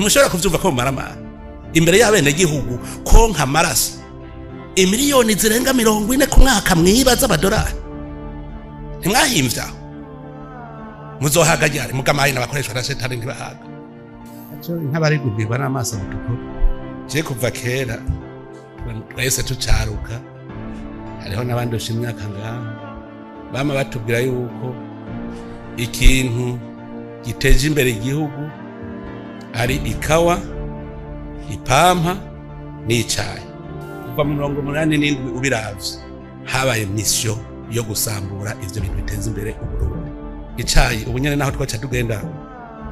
Ntimushobora kuvyumva ko mumaramara imbere y'abenegihugu konka amaraso imiliyoni zirenga 40 ku mwaka mwiba z'amadolari. Ntimwahimvye aho muzohaga ryari? Mugamaye n'abakoreshwa na shetani ntibahaga. Aco inka bari gubwirwa n'amaso mutuku. Je kuva kera twese tucaruka, hariho n'abandusha imyaka ngaho, bama batubwira yuko ikintu giteje imbere igihugu ari ikawa, ipampa n'icayi. Kuva mu 87 ubiravye, habaye mission yo gusambura ivyo bintu biteza imbere Uburundi. Icayi ubu nyene naho twaca tugenda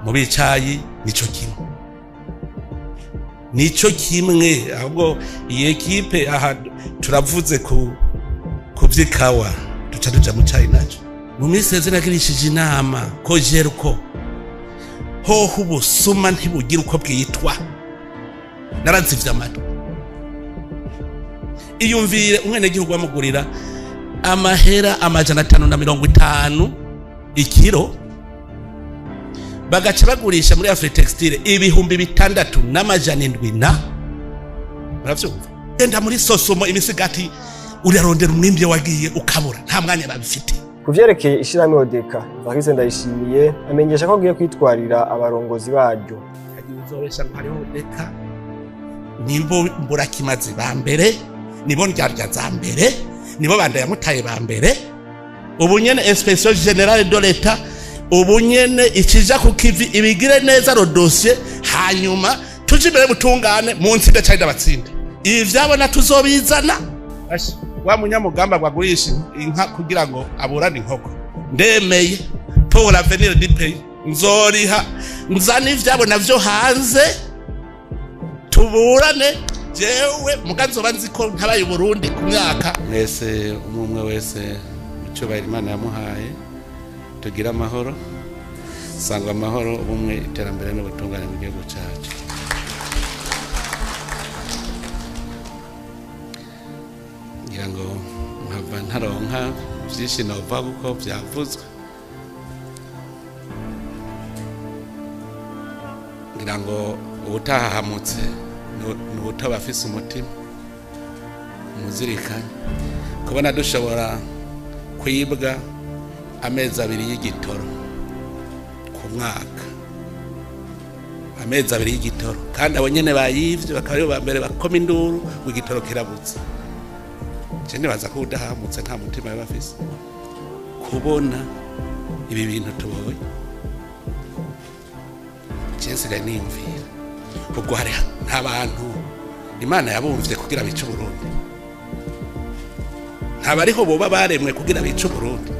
mu bicayi, nico kimwe, nico kimwe. Ahubwo iyi équipe aha turavuze ku vy'ikawa, duca tuja mu cayi naco. Mu minsi heze nagirishije inama ko jeruko hoho ubusuma ntibugira uko bwitwa. Narazivye amatwi. Iyumvire umwenegihugu bamugurira amahera 550 ikiro, bagaca bagurisha muri Afritextile 6700 na muravyumva. Genda muri Sosumo, imisigati urarondera umwimbi wagiye ukabura, nta mwanya babifite. Ku vyerekeye ishirahamwe ODECA, Evariste Ndayishimiye amenyesha ko agiye kwitwarira abarongozi baryo. Kagira uzobesha ngo hariho ODECA, nibo mburakimazi ba mbere, nibo ndyarya za mbere, nibo banda yamutaye ba mbere. Ubu nyene Inspection Générale de l'État ubu nyene ikija ku kivi ibigire neza le dossier, hanyuma tuje imbere butungane mu nsinde cyari ndabatsinde. Ibi vyabona tuzobizana. Asha, wa munyamugamba bwagurisha inka kugira ngo aburane inkoko, ndemeye pour l'avenir du pays nzoriha, nzana ivyabo navyo hanze tuburane. Jewe muga nzoba nzi ko ntabaye Burundi ku myaka. Mwese, umwe umwe wese mu cyubahiro Imana yamuhaye, tugire amahoro, sangwa amahoro, ubumwe, iterambere n'ubutungane mu gihugu cyacu. Ngira ngo nkava ntaronka byinshi nova kuko byavuzwe. Ngira ngo ubutahahamutse ni ubutaba afise umutima muzirikanye kubona dushobora kwibwa amezi 2 y'igitoro ku mwaka, amezi 2 y'igitoro, kandi abo nyene bayivye bakaba aribo ba mbere bakoma induru ngo igitoro kirabutse. Je nibaza ko udahamutse nta mutima yaba afise kubona ibi bintu tubonye. Je nsigaye niyumvira ubwo hari nta bantu Imana yabumvye kugira bice Uburundi, ntabariho boba baremwe kugira bice Uburundi.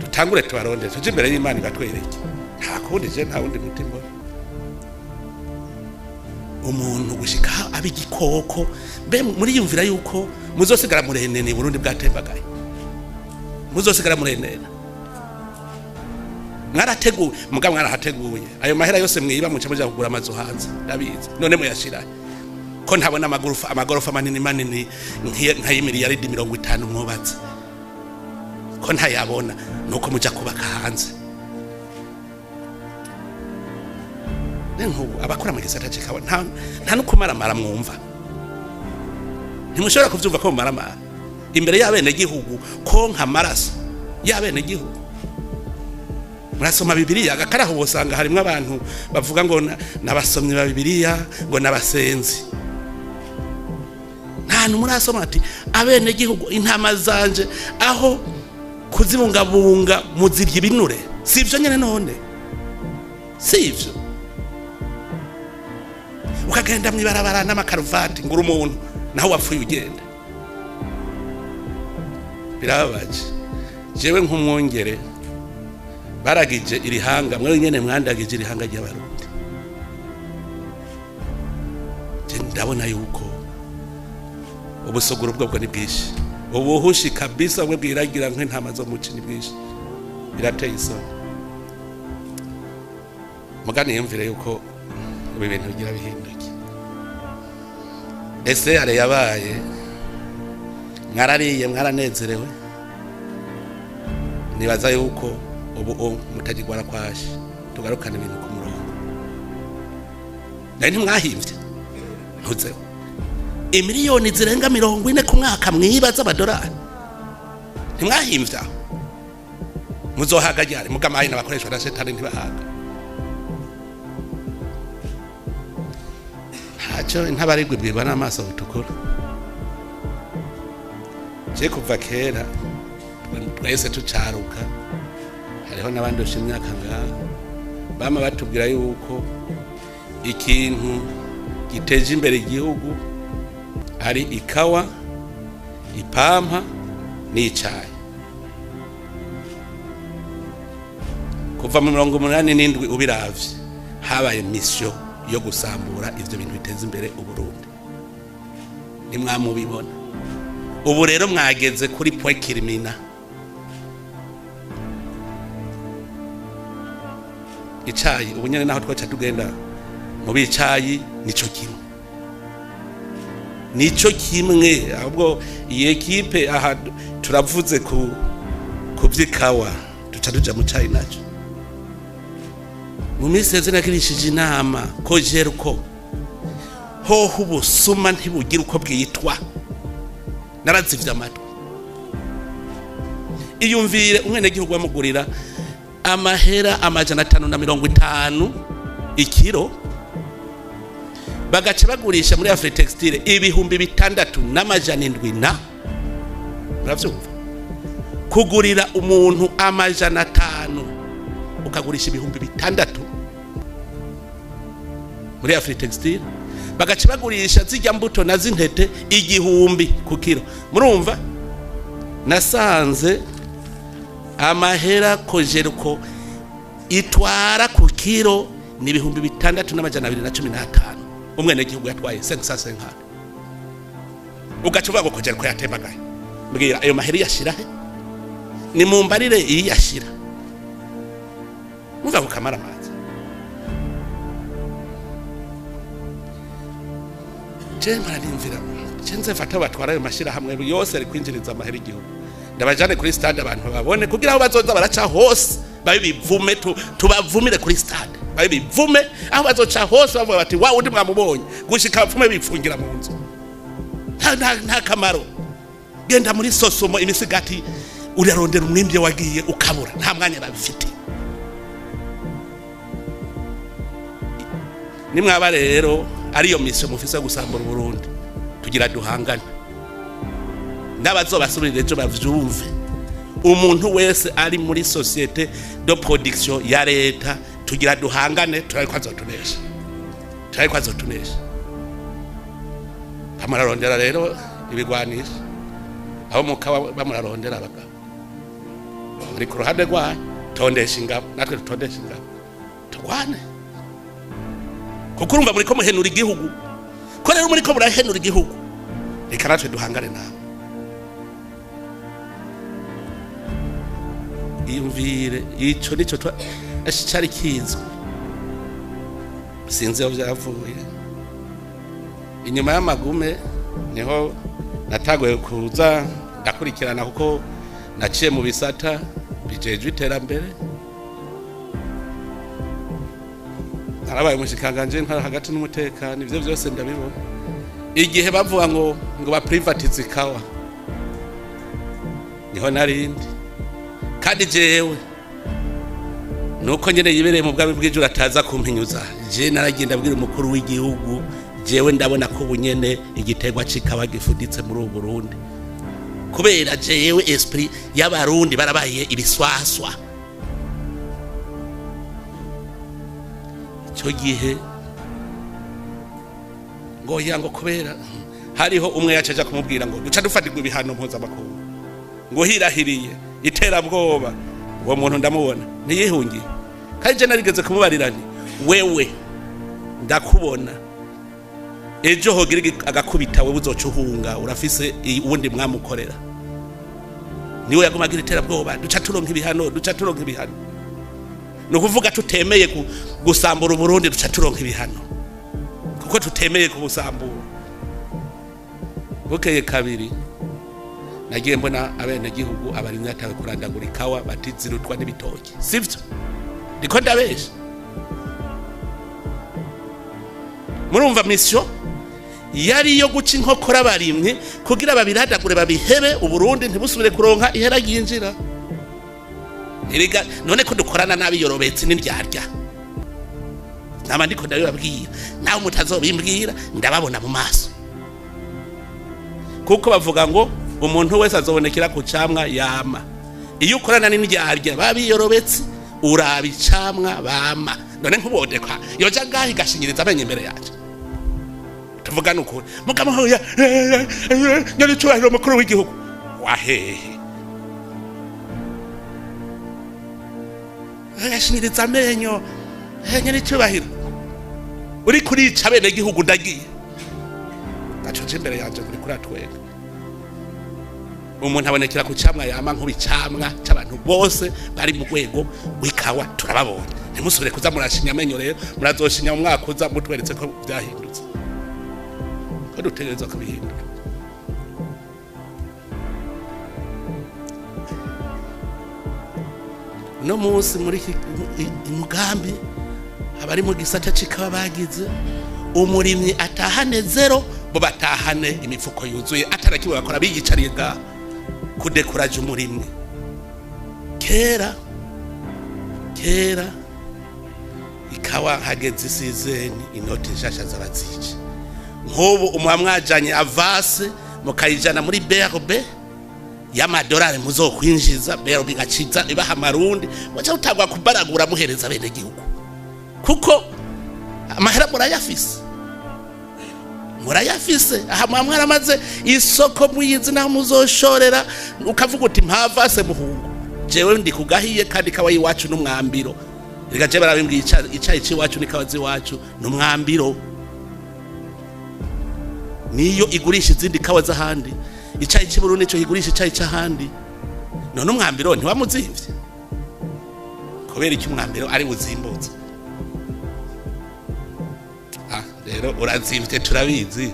Dutangure tubarondere, tuje imbere y'Imana ibatwereke. Nta kundi, je nta wundi mutima mbona. Umuntu gushika aba igikoko, mbe muriyumvira yuko muzosigara murenene Burundi bwatembagaye? Muzosigara murenena. Mwarateguye, muga mwarahateguye. Ayo mahera yose mwiba muca muja kugura amazu hanze, ndabizi. None muyashira ko ntabona amagorofa, amagorofa manini manini nk'ay'imiliyaridi 50 mwubatse, ko ntayabona? Nuko muja kubaka hanze. Nkubu abakora mu gisata c'ikawa nta nukumaramara mwumva. Ntimushobora kuvyumva ko mumaramara imbere y'abenegihugu konka amaraso y'abenegihugu. Murasoma Bibiliya agakaraho, wosanga harimwo abantu bavuga ngo n'abasomyi ba Bibiliya, ngo n'abasenzi. Nta hantu murasoma ati abenegihugu intama zanje aho kuzibungabunga muzirya ibinure? Si ivyo nyene? None si ivyo? Ukagenda mw'ibarabara n'amakaruvati ngura umuntu naho wapfuye ugenda. Birababaje. Jewe nk'umwungere baragije iri hanga, mwe nyene mwandagije iri hanga ry'Abarundi. Je ndabona yuko ubusuguru bwo ni bwinshi, ubuhushi kabisa bwe bwiragira nk'intama zo muci ni bwinshi, birateye isoni. Mugani yumvire yuko ubu ibintu bigira bihinduke. Ese are yabaye mwarariye, mwaranezerewe, nibaza yuko ubu mutagirwara kwashi tugarukana ibintu ku murongo. Nari ntimwahimvye ntuzeho imiliyoni zirenga 40 ku mwaka mwiba z'amadolari, ntimwahimvye aho. Muzohaga ryari? Mugamaye n'abakoreshwa na shetani ntibahaga. Ntacyo ntabarigwa ibwirwa n'amaso butukura. Je kuva kera twese tucaruka, hariho n'abandusha imyaka ngaha, bama batubwira yuko ikintu giteje imbere igihugu ari ikawa, ipampa n'icayi. Kuva mu 87 ubiravye, habaye mission yo gusambura ivyo bintu biteza imbere Uburundi. Nimwamubibona ubu rero mwageze kuri point culminant. Icayi ubu nyene naho twaca tugenda mu bicayi, nico kimwe, nico kimwe. Ahubwo iyi équipe aha turavuze ku vy'ikawa, duca tuja mu cayi naco. Mu minsi heze nagirishije inama ko jerko hoho ubusuma ntibugira uko bwitwa. Narazivye amatwi. Iyumvire umwenegihugu bamugurira amahera 550 ikiro, bagaca bagurisha muri Afritextile 6700 na muravyumva. Kugurira umuntu 500 ukagurisha 6000 muri Afritextile, bagaca bagurisha zijya mbuto na z'intete 1000 ku kiro. Murumva nasanze amahera Cogerco itwara ku kiro ni 6215. Umwenegihugu yatwaye 550, ugaca uvuga ngo Cogerco yatembagaye. Mbwira, ayo mahera yashira he? Ni mumbarire iyi yashira. Mumva kukamara amazi. Je mararimvira, je nze mfata batwara ayo mashirahamwe yose ari kwinjiriza amahera igihugu, ndabajane kuri stade abantu babone, kugira aho bazoza baraca hose babe bivume. Tubavumire kuri stade, babe bivume aho bazoca hose, bavuga bati: "Wa undi mwamubonye", gushika bapfume bipfungira mu nzu. Nta kamaro. Genda muri Sosumo, imisigati urarondera umwimbi wagiye ukabura, nta mwanya babifite. Nimwaba rero ariyo mission mufise yo gusambura Uburundi, tugira duhangane n'abazobasubirira ejo bavyumve. Umuntu wese ari muri société de production ya leta, tugira duhangane, turariko azotunesha, turariko azotunesha. Bamurarondera rero ibigwanisho aho mukawa, bamurarondera abagabo muri ku ruhande rwanyu. Tondesha ingabo, natwe dutondesha ingabo, turwane, kuko urumva muriko muhenura igihugu. Ko rero muriko murahenura igihugu, reka natwe duhangane nawe. Iyumvire ico nico cari kizwi, sinzi aho vyavuye. Inyuma y'amagume niho natagoye kuza ndakurikirana, kuko naciye mu bisata bijejwe iterambere, narabaye umushikanganje ntara hagati n'umutekano, ivyo vyose ndabibona. Igihe bavuga ngo baprivatize ikawa, niho narindi. Kandi jewe nuko nyene yibereye mu bwami bw'ijuru ataza kumpinyuza. Je naragenda abwira umukuru w'igihugu: jewe ndabona ko ubunyene igiterwa c'ikawa gifuditse muri ubu Burundi, kubera jewe esprit y'Abarundi barabaye ibiswaswa. Icyo gihe ngo ya ngo kubera hariho umwe yacaja kumubwira ngo duca dufatirwa ibihano mpuzamakungu, ngo hirahiriye iterabwoba. Uwo muntu ndamubona ntiyihungiye. Kandi je narigeze kumubarira nti: "Wewe ndakubona, ejo hogira agakubita wewe uzoca uhunga, urafise uwundi mwamukorera." Niwe yaguma agira iterabwoba: "Duca turonka ibihano, duca turonka ibihano." Ni ukuvuga tutemeye gusambura Uburundi, duca turonka ibihano kuko tutemeye kubusambura. Bukeye kabiri nagiye mbona abenegihugu, abarimyi batawe kurandagura ikawa, bati zirutwa n'ibitoki. Sivyo? Ndiko ndabesha? Murumva, mission yari iyo guca inkokora abarimyi kugira babiradagure, babihebe, Uburundi ntibusubire kuronka ihera ryinjira. Erega none ko dukorana nabi, yorobetse n'indyarya, naba ndiko ndabibabwira, nawe mutazobimbwira ndababona mu maso, kuko bavuga ngo umuntu wese azobonekera ku camwa yama. Iyo ukorana n'indyarya babiyorobetse, uraba icamwa bama. None nk'ubodekwa yoja ngaho igashinyiriza amenyo imbere yacu, tuvugane ukuri, mugabo hoya nyaricubahiro mukuru w'igihugu wahehe agashinyiriza amenyo, nyaricubahiro uri kurica bene gihugu, ndagiye gacoje imbere yanje kuri kuratwenga. Umuntu abonekera ku camwa yama. Nk'ubicamwa c'abantu bose bari mu rwego w'ikawa turababonye. Ntimusubire kuza murashinya amenyo. Rero murazoshinya mu mwaka uza mutweretse ko byahindutse, ko dutegerezwa kubihindura. Uno munsi muri iki mugambi abari mu gisata c'ikawa bagize umurimyi atahane zéro, bo batahane imifuko yuzuye, atarakiwe bakora biyicariye ngaho kudekuraje umurimyi. Kera kera ikawa hageze i saison, inoti nshasha z'abazici. Nk'ubu umuha mwajanye avance, mukayijana muri BRB y'amadolari, muzokwinjiza, BRB igaciza ibaha amarundi, waca utangwa kubaragura muhereza bene gihugu, kuko amahera murayafise, murayafise. Aha muba mwaramaze isoko muyizi naho muzoshorera, ukavuga uti mpavase muhungu, jewe ndi kugahiye kandi kawa iwacu n'umwambiro. Reka je barabimbwiye, icayi c'iwacu n'ikawa z'iwacu n'umwambiro, niyo igurisha izindi kawa z'ahandi. Icayi cy'i Burundi nico kigurisha icayi c'ahandi. None umwambiro ntiwamuzimvye? Kubera iki umwambiro ari buzimbutse? Ah, rero urazimvye turabizi,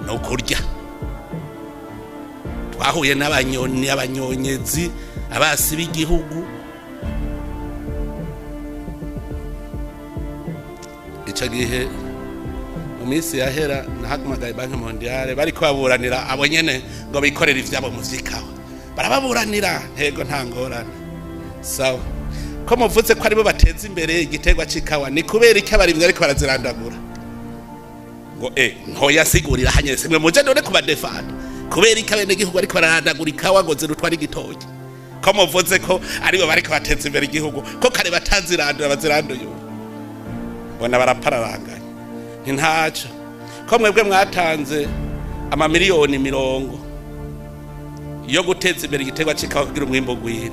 no kurya twahuye n'abanyoni, abanyonyezi, abasi b'igihugu. Ico gihe mu minsi yahera nahamagaye Banque mondiale, bariko baburanira abo nyene ngo bikorere ivyabo mu vy'ikawa, barababuranira. Ntego, nta ngorane, sawa. Ko muvuze ko aribo bateza imbere igiterwa c'ikawa, ni kubera iki abarimyi ariko barazirandagura? Ngo ntoyasigurira hanyese mwe muje none kubadefanda. Kubera iki abenegihugu ariko bararandagura ikawa ngo zirutwa n'igitoki, ko muvuze ko aribo bariko bateza imbere igihugu, ko kare batazirandura, baziranduye ubu? Mbona barapararanganye. Nti ntaco, ko mwebwe mwatanze amamiliyoni mirongo yo guteza imbere igiterwa c'ikawa kugira umwimbo ugwire,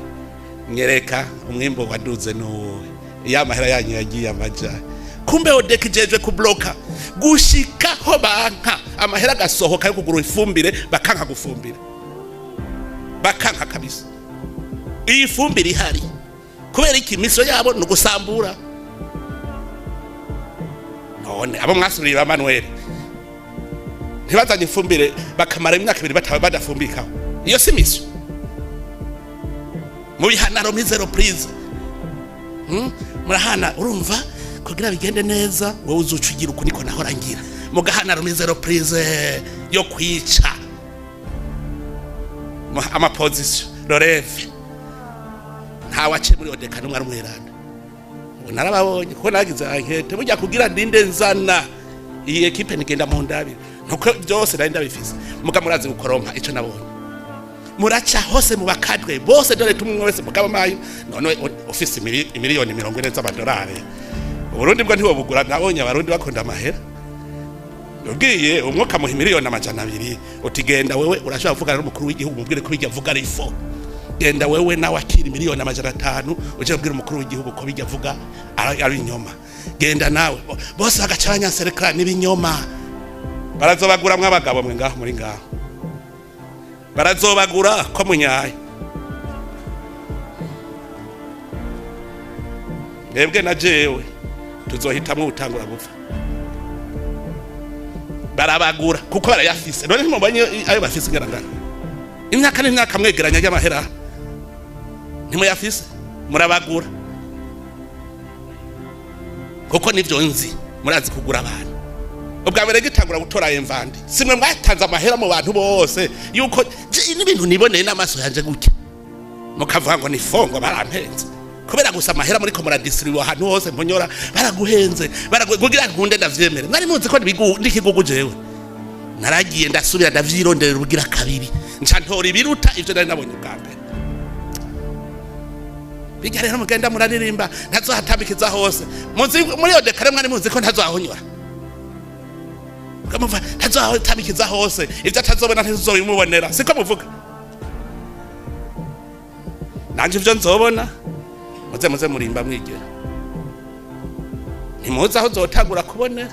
nyereka umwimbo waduze n'uwuhe, iyo amahera yanyu yagiye amaja. Kumbe ODECA ijejwe kubloka gushikaho banka amahera agasohoka yo kugura ifumbire, bakanka gufumbira, bakanka kabisa. Iyi fumbire ihari kubera iki? Mission yabo ni ugusambura. None abo mwasubiriye ba Manuel ntibazanye ifumbire, bakamara imyaka 2 badafumbikaho, iyo si mission? Mubihana remise reprise. Murahana, urumva, kugira bigende neza, wowe uzuca ugira uku niko nahora ngira, mugahana remise reprise yo kwica ama positions relève. Ntawe aciye muri ODECA n'umwe ari umweranda. Ubu narababonye kuko nagize enquête burya kugira ndinde nzana iyi équipe, nigenda mu ndabire nuko byose nari ndabifise. Muga murazi gukorompa ico nabonye, muraca hose mu bakadwe bose, dore tumwe wese mugaba mayo. None ufise imiliyoni 40 z'amadolari, Uburundi bwo ntibobugura? Nabonye Abarundi bakunda amahera. Ubwiye umwe ukamuha miliyoni 200, uti genda wewe urashobora kuvugana n'umukuru w'igihugu, mubwire ko bijya avuga ari faux. Genda wewe nawe akira miliyoni 500, uje kubwira umukuru w'igihugu ko bijya avuga ari ibinyoma. Genda nawe. Bose bagaca banyanserekera n'ibinyoma. Barazobaguramwo abagabo mwe ngaho muri ngaho, barazobagura ko munyaye. Mwebwe na jewe tuzohitamwo utangura gupfa. Barabagura kuko barayafise. None ntimubonye ayo bafise ingarangara, imyaka n'imyaka mwegeranya y'amahera, ntimuyafise? Murabagura kuko nivyo nzi, murazi kugura abantu. Ubwa mbere gitangura gutora invendus, simwe mwatanze amahera mu bantu bose yuko n'ibintu niboneye n'amaso yanje gutya, mukavuga ngo ni fongo barampenze kubera gusa amahera muri ko muradistribuwa ahantu hose mponyora, baraguhenze kugira nkunde ndavyemere. Mwari muzi ko ndikigugu. Jewe naragiye, ndasubira ndavyironderera ubugira kabiri, nca ntora ibiruta ivyo nari nabonye ubwa mbere. Bijya rero mugenda muraririmba ntazohatambikiza hose, muzi muri iyo décret mwari muzi ko ntazohahonyora, mukamuva ntazohatambikiza hose, ivyo atazobona ntizobimubonera. Siko muvuga? Nanje ivyo nzobona, muze murimba mwigera, ntimuzi aho nzotangura kubonera.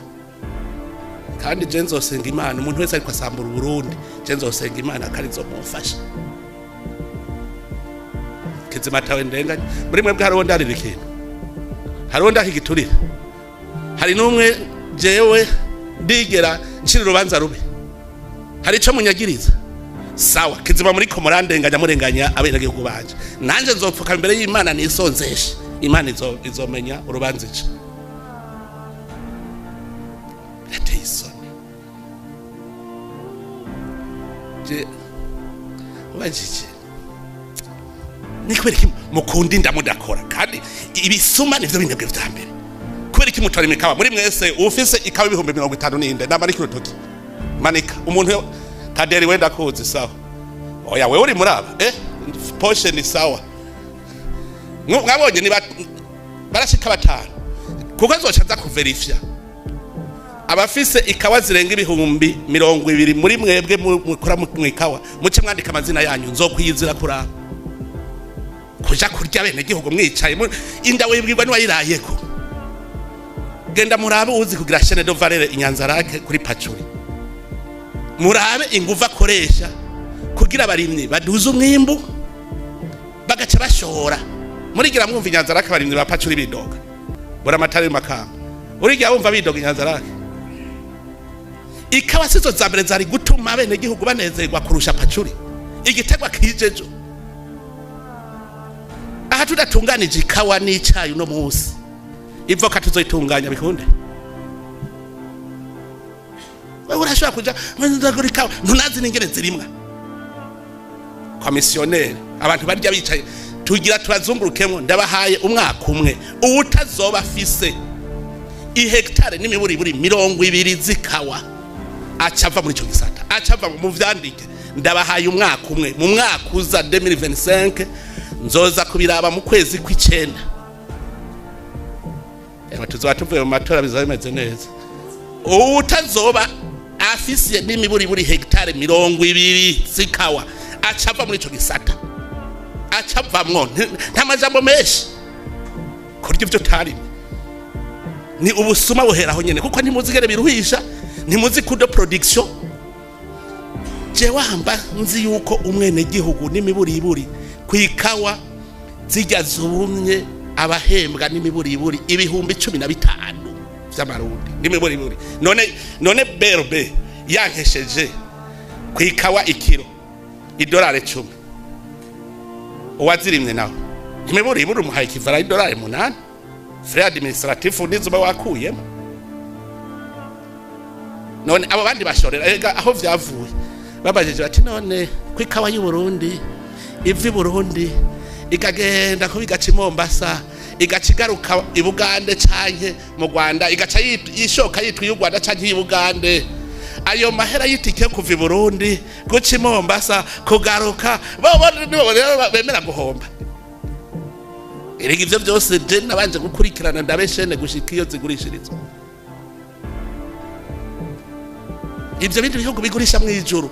Kandi je nzosenga Imana, umuntu wese ariko asambura Uburundi, je nzosenga Imana kandi nzomufasha. Kizima tawe ndenganya muri mwebwe, hariho ndarira ikintu, hariho ndaha igiturira, hari n'umwe jewe ndigera nshira urubanza rubi, hari ico munyagiriza? Sawa, kizima muri ko murandenganya, murenganya abenegihugu banje. Nanje nzopfuka imbere y'Imana nisonzeshe, Imana izomenya urubanza ica. Birateye isoni. Je ubajije ni kubera iki mukunda inda mudakora, kandi ibisuma nivyo binebwe vya mbere? Kubera iki mutora imikawa? Muri mwese ufise ikawa 50,000 ninde? Namanike urutoki, manika umuntu kaderi wenda kuzi. Sawa, oya, wewe uri muraba poshe ni sawa. Mwabonye ni barashika batanu, kuko azoca aza kuverifya abafise ikawa zirenga 20,000 muri mwebwe mukora mu ikawa. Muce mwandika amazina yanyu, nzokwiyizira kuraba kuja kurya bene gihugu mwicaye inda wibwirwa niwayirayeko. Genda murabe uzi kugira chaîne de valeur inyanzarake kuri pacuri, murabe inguvu akoresha kugira abarimyi baduze umwimbu bagaca bashora. Murigira mwumva inyanzarake abarimyi ba pacuri bidoga? Buramatari makamba, urigira wumva bidoga inyanzarake? Ikawa sizo za mbere zari gutuma bene gihugu banezerwa kurusha pacuri, igitegwa kijejo? Aha tudatunganije ikawa n'icayi uno munsi, ivoka tuzoyitunganya bikunde? Wewe urashobora kuja ndagura ikawa, ntunazi n'ingene zirimwa. Komisiyoneri, abantu barya bicaye, tugira tubazungurukemo. Ndabahaye umwaka umwe, uwutazoba afise ihegitare n'imiburiburi 20 zikawa acava muri ico gisata, acava mu vyandike. Ndabahaye umwaka umwe, mu mwaka uza 2025 nzoza kubiraba mu kwezi kw'icenda. Ewe, tuzoba tuvuye mu matora, bizaba bimeze neza. Uwutazoba afise n'imiburiburi hegitare 20 zikawa acava muri ico gisata, acavamwo. Nta majambo menshi. Kurya ivyo utarimye ni ubusuma buheraho nyene, kuko ntimuzigere biruhisha, ntimuzi coût de production. Jewe hamba nzi yuko umwenegihugu n'imiburiburi kwikawa zijya zumye abahembwa n'imiburiburi 15,000 vy'amarundi n'imiburiburi. None BRB yankesheje kwikawa ikiro idolari 10, uwazirimye nawe imiburiburi umuhaye ikivara idolari 8, frais administratif nizuba wakuyemo. None abo bandi bashorera ega aho vyavuye? Babajije bati: "None kwikawa y'u Burundi iva i Burundi ikagenda kuba igaca i Mombasa, igaca igaruka i Bugande canke mu Rwanda, igaca yishoka yitwa iy'u Rwanda canke iy'i Bugande, ayo mahera y'itike kuva i Burundi guca i Mombasa kugaruka, bo nibo rero bemera guhomba?" Erega ivyo byose je nabanje gukurikirana, ndabeshene gushika iyo zigurishirizwa. Ibyo bindi bihugu bigurisha mu ijuru,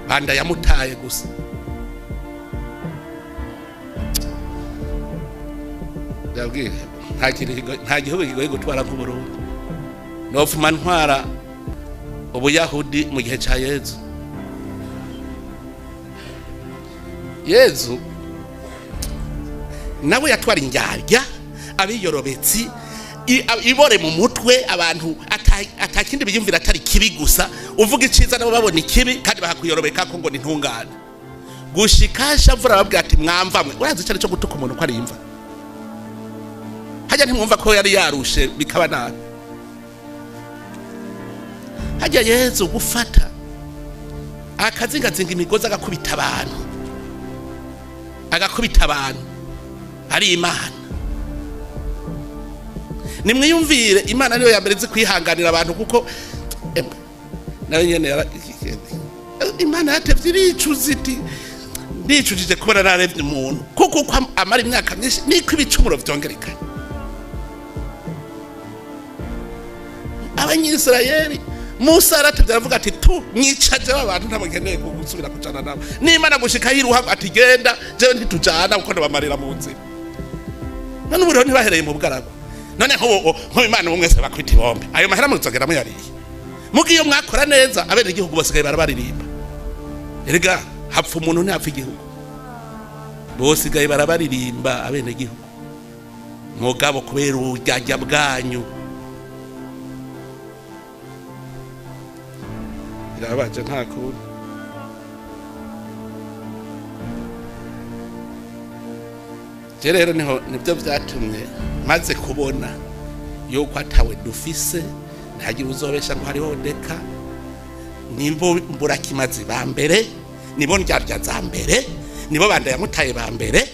banda yamutaye gusa. Ndabwira, nta kintu nta gihugu kigoye gutwara nk'Uburundi. Nopfuma ntwara ubuyahudi mu gihe ca Yezu. Yezu nawe yatwara indyarya, abiyorobetsi, ibore mu mutwe, abantu atakindi biyumvira atari kibi gusa. Uvuga iciza nabo babona ikibi, kandi bakakuyorobeka ko ngo ni ntungane. Gushika shavura babwira ati: "Mwamvamwe." Urazi icari cyo gutuka umuntu ko ari imva hajya? Ntimwumva ko yari yarushe bikaba nabi? Hajya Yezu gufata akazingazinga imigozi, agakubita abantu, agakubita abantu, ari Imana. Nimwiyumvire, Imana niyo ya mbere izi kwihanganira abantu, kuko emwe, nayo nyene Imana yatevye iricuza, iti: "Ndicujije kubona narevye umuntu," kuko uko amara imyaka myinshi niko ibicumuro vyongerekana. Abanyisirayeli, Musa yaratevye aravuga ati: "Tu mwicaje abantu, ntabwo nkeneye gusubira kujana nabo." N'Imana gushika yiruha ati: "Genda, jewe ntitujana kuko ndabamarira mu nzira." None ubu rero ntibahereye mu bwarago? None nk'ubu Imana ubu mwese bakwita ibombe, ayo mahera muzogera muyariye. Muga iyo mwakora neza, abenegihugu basigaye barabaririmba. Erega hapfa umuntu, ntihapfa igihugu. Bosigaye barabaririmba abenegihugu, mugabo kubera uburyarya bwanyu birabaje, nta kundi. Je rero niho nibyo byatumye maze kubona yuko atawe dufise, ntagire uzobesha ngo hariho deka. Nibo mburakimazi ba mbere, nibo ndyarya za mbere, nibo bandayamutaye ba mbere.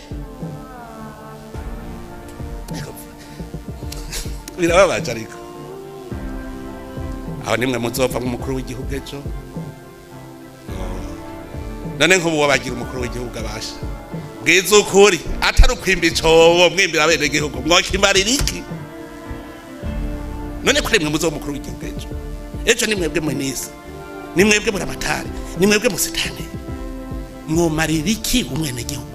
Birababaje, ariko aho nimwe muzova nk'umukuru w'igihugu ejo. None nk'ubu wabagira umukuru w'igihugu, abasha bwiza ukuri, atari ukwimba icobo mwimbira abenegihugu, mwokimarira iki? None ko ari mwe muzoba umukuru w'igihugu ejo, ejo ni mwebwe mwenise, ni mwebwe buramatari, ni mwebwe musitani, mwomarira iki umwenegihugu?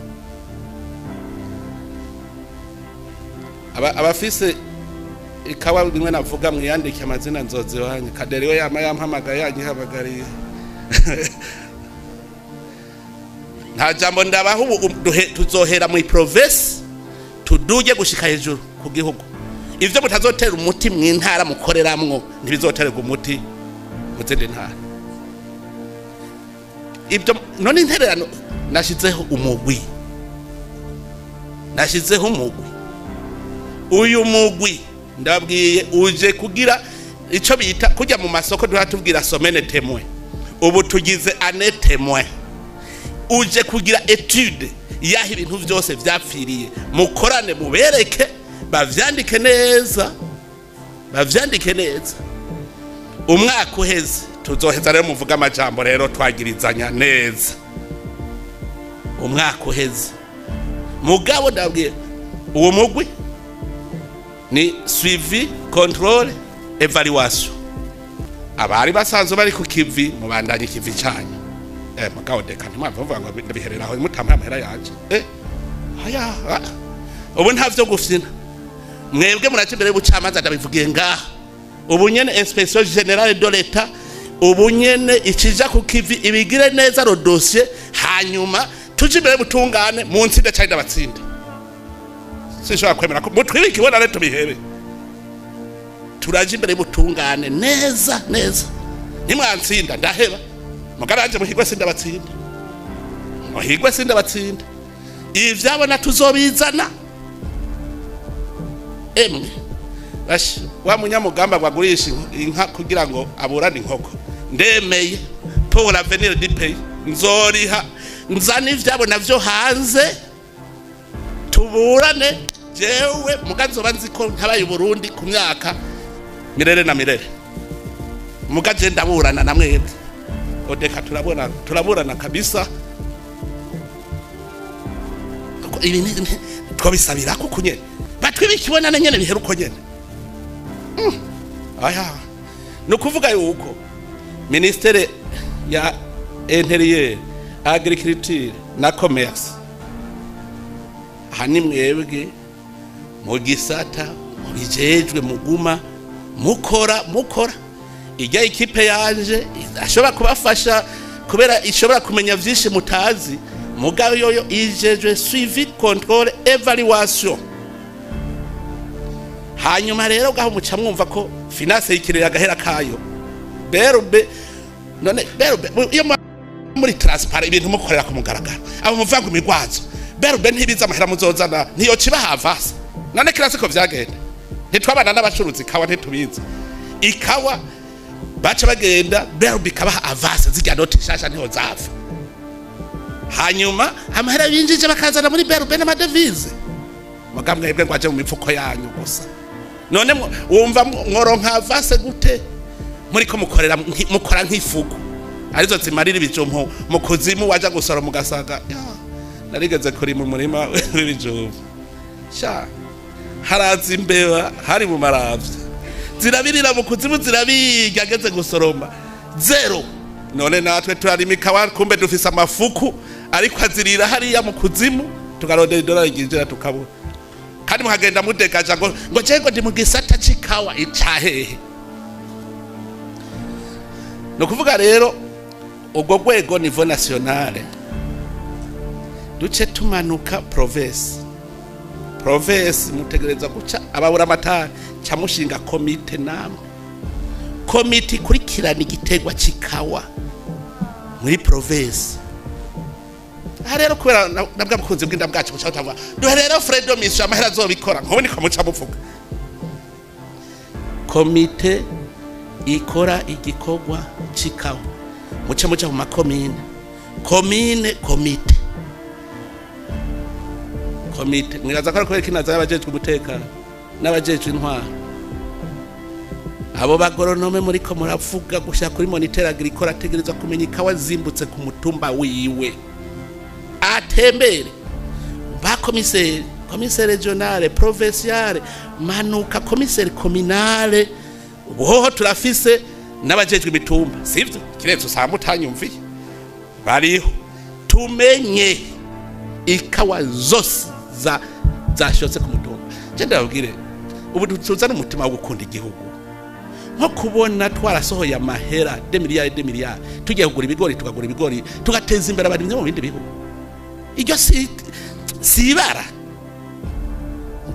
Abafise ikawa bimwe navuga, mwiyandike amazina, nzozi wanyu kaderi we yama yampamagaye, yanyihamagariye. Nta jambo ndabaha ubu. Tuzohera mu province, tuduge gushika hejuru ku gihugu. Ivyo mutazotera umuti mu ntara mukoreramwo, ntibizotererwa umuti mu zindi ntara. Ibyo none intererano, nashizeho umugwi, nashizeho umugwi. Uyu mugwi ndabwiye uje kugira ico bita kujya mu masoko duha tubwira semaine témoin, ubu tugize année témoin. Uje kugira étude y'aho ibintu byose vyapfiriye, mukorane, mubereke, bavyandike neza, bavyandike neza. Umwaka uheze tuzoheza rero muvuga amajambo rero twagirizanya neza umwaka uheze. Mugabo ndabwiye, uwo mugwi ni suivi, contrôle, évaluation. Abari basanzwe bari ku kivi, mubandanye ikivi canyu. Mugabo deka ntimwava muvuga ngo ndabiherera aho mutampaye amahera yanje. Aya ah. Ubu nta vyo gufyina, mwebwe muraca imbere y'ubucamanza. Ndabivugiye ngaha ubu nyene, Inspection générale de l'État ubu nyene ikija ku kivi, ibigire neza le dossier, hanyuma tuje imbere y'ubutungane mu nsinde canke ndabatsinde. Sinshobora kwemera ko mutwibike ibona rero tubihebe. Turaje imbere y'ubutungane neza neza. Nimwantsinda ndaheba, mugaranje muhigwe sindabatsinda, muhigwe sindabatsinda. Ivyabona tuzobizana. Emwe bashi, wa munyamugamba ngo agurisha inka kugira ngo aburane inkoko, ndemeye pour l'avenir du pays, nzoriha, nzana ivyabo navyo hanze, tuburane jewe. Muga nzoba nzi ko ntabaye Burundi ku myaka mirere na mirere. Muga je ndaburana na mwebwe odeka, turaburana, turaburana kabisa. Kuko ibi twabisabira kuko nyene batwibikibona nyene bihera uko nyene. Aya ni ukuvuga yuko ministère ya Intérieur, Agriculture na Commerce, aha ni mwebwe mu gisata mubijejwe, muguma mukora, mukora. Ijya équipe yanje ashobora kubafasha kubera ishobora kumenya vyinshi mutazi. Mugabo yoyo ijejwe suivi, contrôle, évaluation. Hanyuma rero gaho muca mwumva ko finance yikirira agahera kayo BRB. None BRB iyo muri transparent, ibintu mukorera ku mugaragaro, abo muvuga ngo imigwazo, BRB ntibiza amahera muzozana, ntiyoca ibahavasa. None kirasi ko vyagenda, ntitwabana n'abacuruzi ikawa, ntitubizi ikawa. Baca bagenda BRB ikabaha avance, zirya noti nshasha niho zava. Hanyuma amahera binjije bakazana muri BRB n'amadevize. Muga mwebwe ngo aje mu mifuko yanyu gusa. None wumva mworonka avance gute muriko mukorera mukora nk'ifuku arizo zimarira ibijumbu mu kuzimu? Waja gusoroma ugasanga ya, narigeze kurima umurima w'ibijumbu sha, haraza imbeba, hari mu maravya, zirabirira mu kuzimu, zirabirya, ageze gusoroma zéro. None natwe turarima ikawa, kumbe dufise amafuku ariko azirira hariya mu kuzimu, tukarondera idolari ryinjira tukabura. Kandi mukagenda mudegaja ngo je ngo ndi mu gisata c'ikawa. Icahehe? Ni ukuvuga rero urwo rwego niveau nationale, duce tumanuka province. Province mutegereza guca ababura amatara, ca mushinga komite namwe, komite ikurikirana igiterwa c'ikawa muri province. Aha rero kubera nabwa bukunzi bw'inda bwacu, buca butavuga duhe rero frais de mission, amahera azobikora nkubu niko muca muvuga. Komite ikora igikorwa c'ikawa, muce muja mu makomine, komine komite komite. Mwibaza ko ari kubera kinaza y'abajejwe umutekano n'abajejwe intwaro, abo bagoronome muriko muravuga gushaka kuri moniteur agricole ategerezwa kumenya ikawa zimbutse ku mutumba wiwe, atembere ba commissaire, commissaire régional, provincial, manuka commissaire communal. Ubuhoho turafise n'abajejwe imitumba, sivyo? Kiretse usanga utanyumviye, bariho. Tumenye ikawa zose za zashotse ku mutumba. Je ndababwire, ubu tuzana umutima wo gukunda igihugu, nko kubona twarasohoye amahera des milliards, des milliards, tugiye kugura ibigori, tukagura ibigori, tugateza imbere abarimyi mu bindi bihugu. Iryo si ibara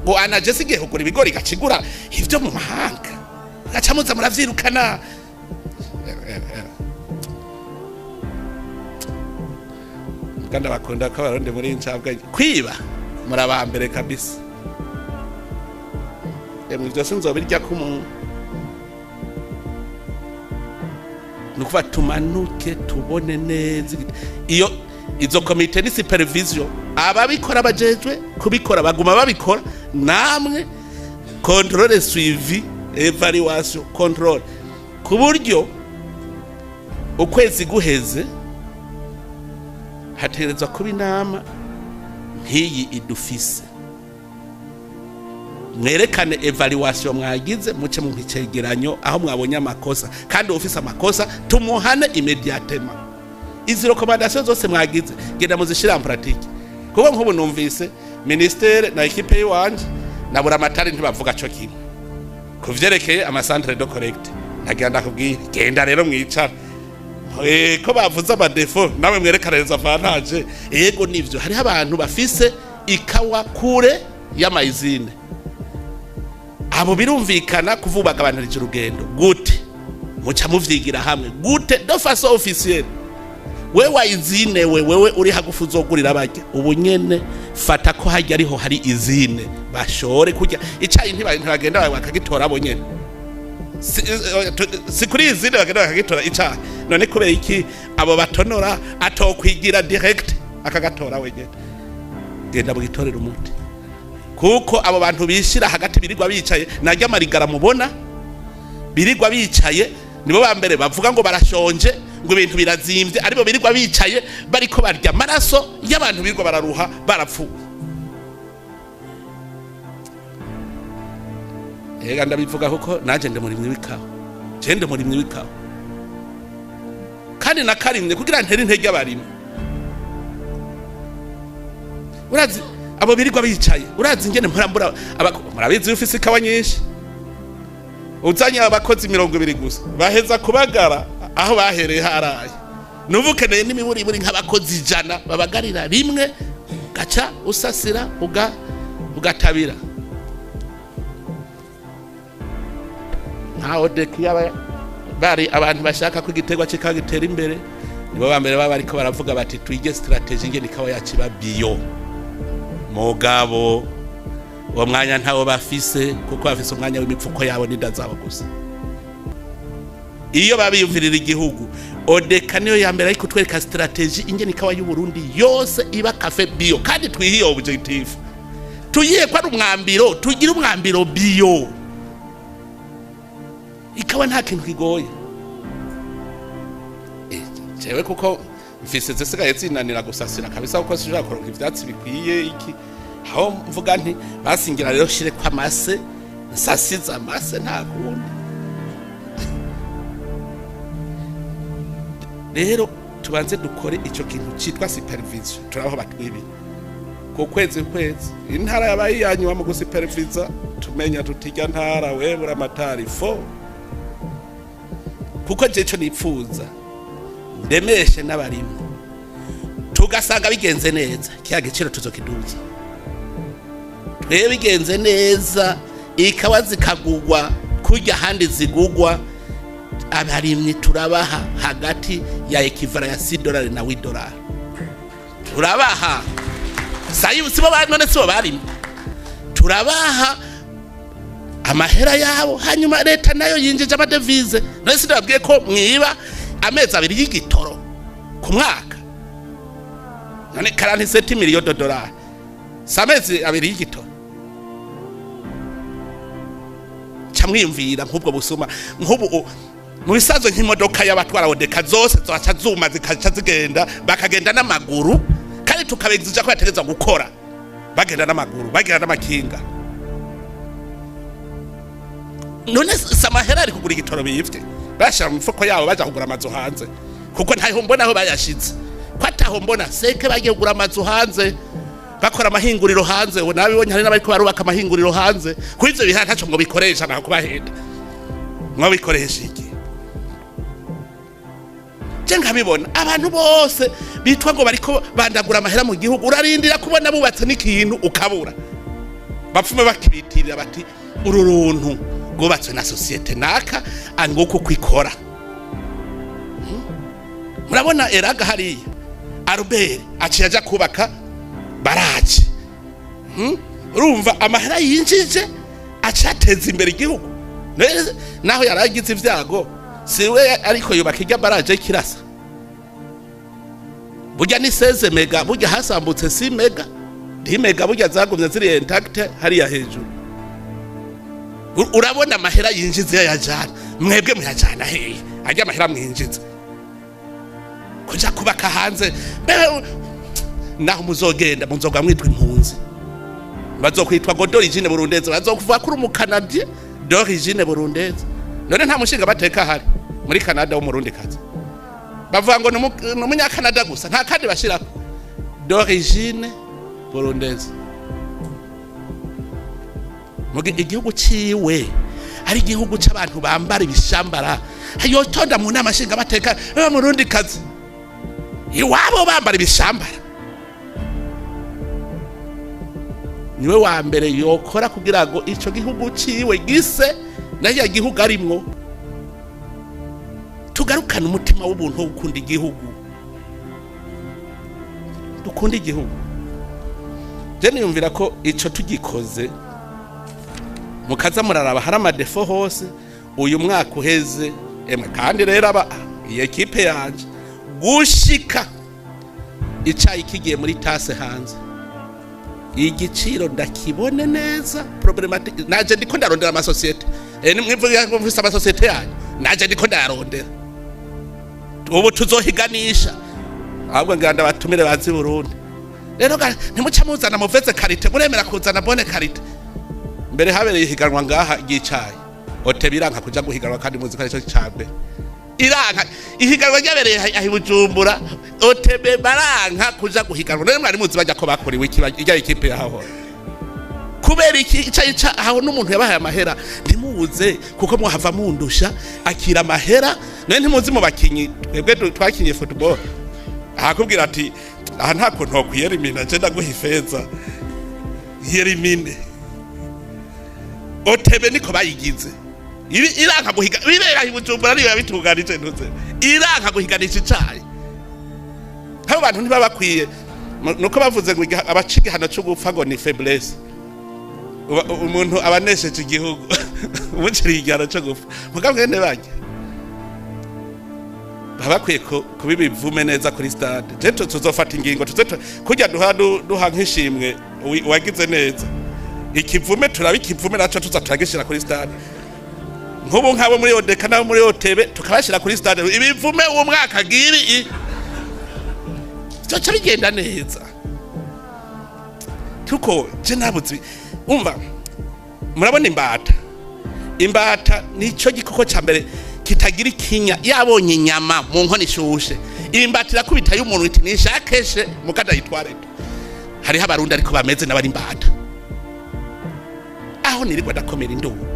ngo anaje sigiye kugura ibigori, gacigura ivyo mu mahanga, gaca muza muravyirukana. Kandi abakunda ko abarundi muri incabwa kwiba, murabambere kabisa. Emwe, ivyo sinzobirya ko umuntu. Ni ukuvuga tumanuke tubone neza iyo izo komite ni supervision, ababikora bajejwe kubikora baguma babikora, namwe contrôle, suivi, évaluation, contrôle, ku buryo ukwezi guheze hategerezwa kuba inama nk'iyi idufise, mwerekane évaluation mwagize, muce mu icegeranyo aho mwabonye amakosa, kandi ufise amakosa tumuhane immédiatement. Izi recommandations zose mwagize, genda muzishira en pratique, kuko nk'ubu numvise ministère na équipe yiwanje na buramatari ntibavuga co kimwe ku vyerekeye ama centre de collecte. Nagira ndakubwira, genda rero mwicara. Ko bavuze ama défauts, nawe mwerekane les avantages. Yego nivyo, hariho abantu bafise ikawa kure y'ama usines, abo birumvikana kuvubagabanirije urugendo. Gute muca muvyigira hamwe gute de façon officielle? We wa usine, we wewe uri hagufi uzogurira barya ubu nyene, fata ko hajya ariho hari usine, bashore kurya icayi, ntibagenda bakagitora bo nyene. Si kuri usine bagenda bakagitora icayi? None kubera iki abo batonora atokwigira direct akagatora wenyene? Genda mugitorera umuti, kuko abo bantu bishira hagati birirwa bicaye narya amarigara mubona birirwa bicaye, nibo ba mbere bavuga ngo barashonje, ngo ibintu birazimvye, aribo birirwa bicaye bariko barya amaraso y'abantu birirwa bararuha barapfuye. Ega ndabivuga kuko nanje ndi murimyi w'ikawa, je ndi murimyi w'ikawa kandi nakarimye kugira ntere intege abarimyi. Urazi abo birirwa bicaye, urazi ingene mpora murabizi, iyo ufise ikawa nyinshi uzanye abakozi 20 gusa, baheza kubagara aho bahereye haraye. Nubu ukeneye n'imiburiburi nk'abakozi 100 babagarira rimwe, gaca usasira ugatabira. Nka ODECA yaba bari abantu bashaka ko igiterwa c'ikawa gitera imbere, nibo ba mbere baba bariko baravuga bati twige stratégie ingene ikawa yacu iba bio. Mugabo uwo mwanya ntawo bafise, kuko bafise umwanya w'imipfuko yabo n'inda zabo gusa. Iyo babiyumvirira igihugu, ODECA niyo ya mbere, ariko twereka stratégie ingene ikawa y'u Burundi yose iba café bio. Kandi twihiye objectif, tuyihe ko ari umwambiro, tugire umwambiro bio. Ikawa nta kintu kigoye. Jewe kuko mfise zisigaye zinanira gusasira kabisa, kuko sinshobora kuronka ivyatsi bikwiye. Iki aho mvuga nti basingira rero shire ko amase, nsasize amase, nta kundi. Rero tubanze dukore ico kintu citwa supervision, turaho batwibira ku kwezi kwezi intara yabaye iyanyuma mu gusupervisa, tumenya tutijya ntara webura amatari fo. Kuko je ico nipfuza, ndemeshe n'abarimyi, tugasanga bigenze neza, kiya giciro tuzokiduza. Twebwe bigenze neza, ikawa zikagugwa kurya ahandi zigugwa, abarimyi turabaha hagati ya équivalent ya 6 dolari na 8 dolari turabaha. Sayi sibo bari none, sibo barimye, turabaha amahera yabo. Hanyuma leta nayo yinjije amadevize. None sinababwiye ko mwiba amezi 2 y'igitoro ku mwaka? None 47 millions de dollars si amezi 2 y'igitoro? Ca mwiyumvira nk'ubwo busuma nk'ubu mu bisanzwe, nk'imodoka y'abatwara ODECA zose zaca zuma, zikaca zigenda, bakagenda n'amaguru, kandi tukabegizija ko bategerezwa gukora bagenda n'amaguru, bagenda n'amakinga. None si amahera ari kugura igitoro biyivye bayashira mu mifuko yabo, baja kugura amazu hanze? Kuko ntaho mbona aho bayashize, ko ataho mbona seke bagiye kugura amazu hanze, bakora amahinguriro hanze. Ubu nabibonye, hari n'abariko barubaka amahinguriro hanze. Kuri ivyo biha ntaco ngo bikoresha, ntaho kubahenda ngo bikoresha iki? Je nkabibona abantu bose bitwa ngo bariko bandagura amahera mu gihugu, urarindira kubona bubatse n'ikintu ukabura. Bapfume bakibitirira bati uru runtu rwubatswe na société naka, anguko kwikora. Murabona eraga hariya Albert aciye aja kubaka barrage. Urumva amahera yinjije acateza imbere igihugu. Naho yaragize ivyago, siwe ariko yubaka irya barrage y'Ikirasa. Burya ni 16 méga, burya hasambutse 6 méga, 10 méga burya zagumye ziri intactes hariya hejuru. Urabona amahera yinjiza yayajana, mwebwe muyajana hehe? Ajya amahera mwinjiza kuja kubaka hanze, mbe naho muzogenda muzoga mwitwa impunzi, bazokwitwa ngo d'origine burundaise, bazokuvuga kuri umukanadien d'origine burundaise. None nta mushinga bateka hari muri Canada w'umurundi kazi? Bavuga ngo ni umunyakanada gusa, nta kandi bashirako d'origine burundaise. Mugi igihugu ciwe ari igihugu c'abantu bambara ibishambara, yotonda mu nama nshinga bateka murundi kazi, iwabo bambara ibishambara, niwe wa mbere yokora kugira ngo ico gihugu ciwe gise nayo gihugu arimwo. Tugarukane umutima w'ubuntu wo gukunda igihugu, dukunda igihugu. Je niyumvira ko ico tugikoze, mukaza muraraba hari ama défauts hose. Uyu mwaka uheze emwe, kandi rero aba iyi équipe yanje, gushika icayi kigiye muri tasse hanze, igiciro ndakibone neza problématique. Naje ndiko ndarondera amasosiyete, nimwivuga ngo mfise amasosiyete yanyu, naje ndiko ndayarondera. Ubu tuzohiganisha, ahubwo ngira ndabatumire bazi Burundi. Rero ntimuca muzana mauvaise qualité, muremera kuzana bonne qualité. Mbere habereye ihiganwa ngaha ry'icayi, OTB iranka kuja guhiganwa, kandi muzi ko arico ca mbere. Iranka ihiganwa ryabereye aho i Bujumbura, OTB baranka kuja guhiganwa. None mwari muzi bajya ko bakorewe iki irya équipe yahahora? Kubera iki? Icayi ca aho n'umuntu yabahaye amahera, ntimuze kuko mwahava mundusha, akira amahera. None ntimuzi mu bakinyi twebwe twakinye football, ahakubwira ati aha nta kuntu wokwiyera, je ndaguha ifeza yerimine. OTB niko bayigize. Ibi iranka guhiga bibera i Bujumbura, niyo yabitunganije ntuze, iranka guhiganisha icayi. Abo bantu ntibaba bakwiye. Nuko bavuze ngo abaca igihano cyo gupfa ngo ni faiblesse. Umuntu aba anesheje igihugu umuciriye igihano cyo gupfa, mugabo mwene barya. Baba bakwiye kuba ibivume neza kuri stade. Je tuzofata ingingo, tuze kurya duha duha nk'ishimwe uwagize neza. Ikivume turaba ikivume naco tuza turagishira kuri stade. Nk'ubu nk'abo muri ODECA n'abo muri OTB tukabashira kuri stade, ibivume uwo mwaka giri byoca bigenda neza. Tuko je nabuze, umva, murabona imbata. Imbata nico gikoko ca mbere kitagira ikinya. Yabonye inyama mu nkono ishushe, imbata irakubita y'umuntu iti nishakeshe mukada yitware. Hariho Abarundi ariko bameze n'abari imbata. Aho nirirwa ndakomera induru,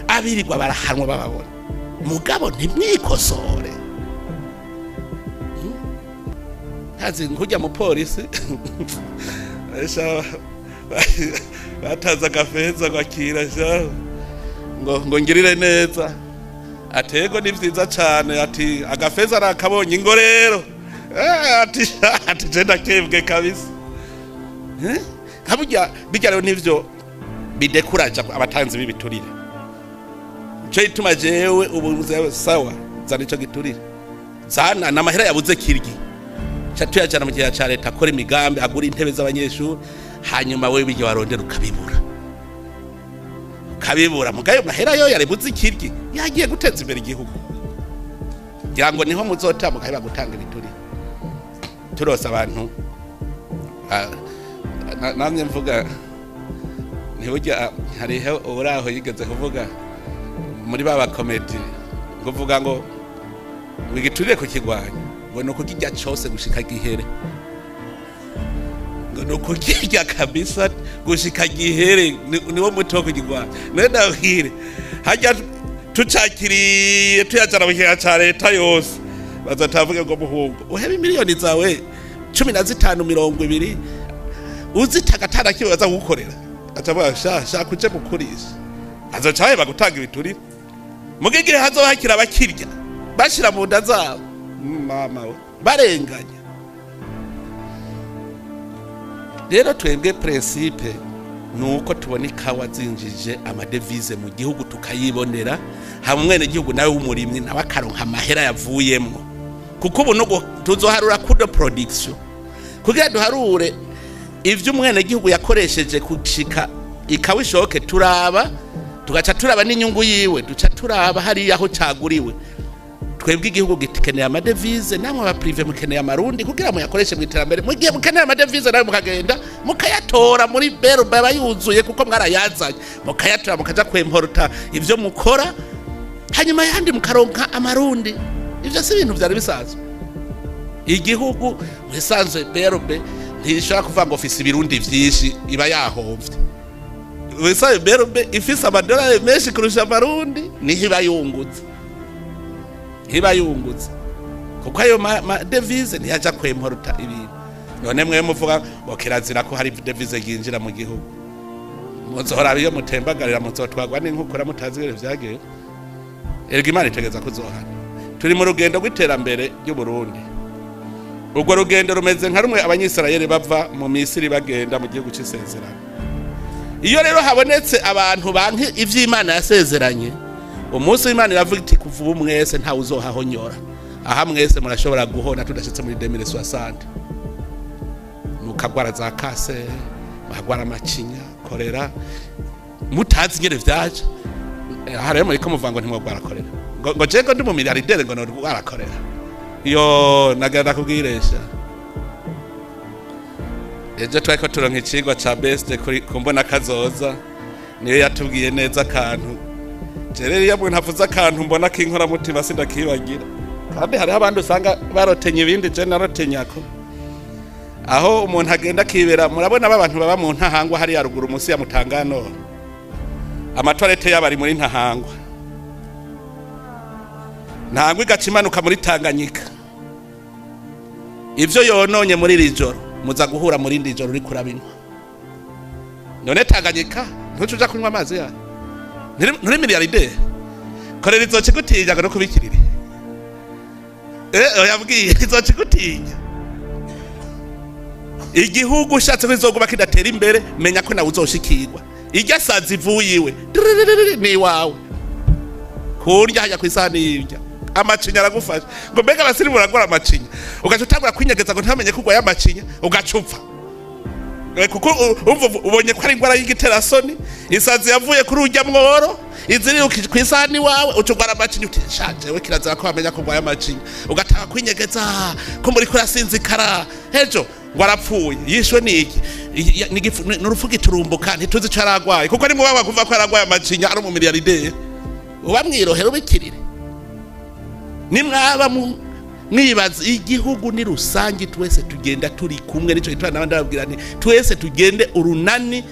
abirirwa barahanwa bababona, mugabo ntimwikosore. Ntazi nkujya mu polisi. Esha, bataza agafeza ngo akira sha, ngo ngirire neza. Atego ni vyiza cane, ati agafeza nakabonye ingo rero. Ati sha, ati je ndakebwe kabisa. Eh? Nka burya bijya rero nivyo bidekuraja abatanzi b'ibiturire. Nico gituma jewe ubu sawa, zana ico giturire, zana n'amahera yabuze kiryi, ca tuyajana mu kigega ca leta, akora imigambi, agura intebe z'abanyeshuri. Hanyuma wewe bijya warondera ukabibura, ukabibura. Mugayo mahera yo yarebuze ikiryi yagiye guteza imbere igihugu. Ngira ngo niho muzotambuka heba gutanga ibiturire. Turose abantu. Namye mvuga ntiburya hariho uraho yigeze kuvuga muri ba bakomedi, ngo uvuga ngo igiturire kukigwanya ngo ni ukukirya cose gushika gihere, ngo ni ukukirya kabisa gushika gihere, niwo muti wo kukigwanya. None ndabwire, harya tucakiriye tuyajana mu kigega ca leta yose, bazotavuge ngo muhungu uhebe miliyoni zawe 15, 20, uzitagatana kimwe baza kugukorera. Acavuga sha shaka uje mukurisha, azoca baheba gutanga ibiturire. Muga igihe hazoba hakiri abakirya bashira mu nda zabo, mama we, barenganya. Rero twebwe principe nuko tubona ikawa zinjije amadevize mu gihugu, tukayibonera, hama umwene gihugu nawe w'umurimyi nawe akaronka amahera yavuyemwo. Kuko ubu nugo tuzoharura coût de production kugira duharure ivyo umwene gihugu yakoresheje kushika ikawa ishoke. Turaba, tugaca turaba n'inyungu yiwe, duca turaba hariya aho caguriwe. Twebwe igihugu gikeneye amadevize, namwe aba privé mukeneye amarundi kugira muyakoreshe mu iterambere. Mugihe mukeneye amadevize, nawe mukagenda mukayatora muri BRB, aba yuzuye kuko mwarayazanye, mukayatora mukaja kwemporuta ivyo mukora, hanyuma yandi mukaronka amarundi. Ivyo si ibintu vyari bisanzwe. Igihugu musanzwe BRB ntishobora kuvuga ngo ofisi ibirundi vyinshi, iba yahomvye. Musanzwe BRB ifise amadolari menshi kurusha amarundi, niho iba yungutse, ntiba yungutse, kuko ayo ma devise ntiyaja kwemporuta ibintu. None mwe muvuga ngo kirazira ko hari devise yinjira mu gihugu, muzohora iyo mutembagarira, muzotwagwa n'inkukura mutazi ibintu vyagiye. Erega Imana itegeza kuzohana. Turi mu rugendo rw'iterambere ry'Uburundi. Urwo rugendo rumeze nka rumwe Abanyisirayeli bava mu Misiri bagenda mu gihugu c'isezerano. Iyo rero habonetse abantu banki ivy'Imana yasezeranye, umunsi w'Imana iravuga iti kuva ubu mwese ntawe uzohahonyora. Aha mwese murashobora guhona tudashitse muri 2060, mukagwara za kase, mukagwara amacinya, korera, mutazi ingene vyaje. Aha rero muriko muvuga ngo ntimwogwara korera, ngo je ngo ndi mu milliardaire, ngo norwara korera. Yo nagenda kubwiresha. Ejo twariko turonka icigwa ca best kuri kumbona kazoza, niyo yatubwiye neza akantu. Rero iyo umuntu avuze akantu mbona k'inkoramutima, sindakibagira. Kandi hariho abandi usanga barotenye ibindi, je narotenyako aho umuntu agenda akibera. Murabona ba bantu baba mu Ntahangwa hariya ruguru munsi ya Mutangano, amatoilette yabo ari muri Ntahangwa. Ntahangwa igaca imanuka muri Tanganyika. Ivyo yononye muri iri joro, muza guhura muri iri joro uriko urabinywa. None Tanganyika ntuca uja kunywa amazi yayo? Nturi milliardaire? Korera izoca igutinya ngo no kubikirire. Yabwiye izoca igutinya. Igihugu ushatse ko izoguma kidatera imbere, menya ko nawe uzoshikirwa. Irya sazi ivuye iwe ni iwawe kurya hajya ku isahani y'irya. Amacinya aragufasha. Ngo mbega abasirimu baragwara amacinya? Ugaca utangura kwinyegeza ngo ntamenye ko urwaye amacinya, ugaca upfa. Kuko umva ubonye ko ari ingwara y'igiterasoni, isazi yavuye kuri urya mworo iziriruka ku isahani wawe, uca urwara amacinya. Uti shaje we, kirazira ko bamenya ko urwaye amacinya. Ugatanga kwinyegeza ko muri kurasinzikara. Ejo ngo arapfuye, yishwe n'iki? N'urupfu giturumbuka, ntituzi ico yaragwaye. Kuko ni mubawa kuva ko yaragwaye amacinya ari umumiliyarideri, uba mwirohera ubikirire. Nimwaba mwibaza igihugu ni rusange, twese tugenda turi kumwe. Nico gituma n'abandi babwira nti twese tugende urunani,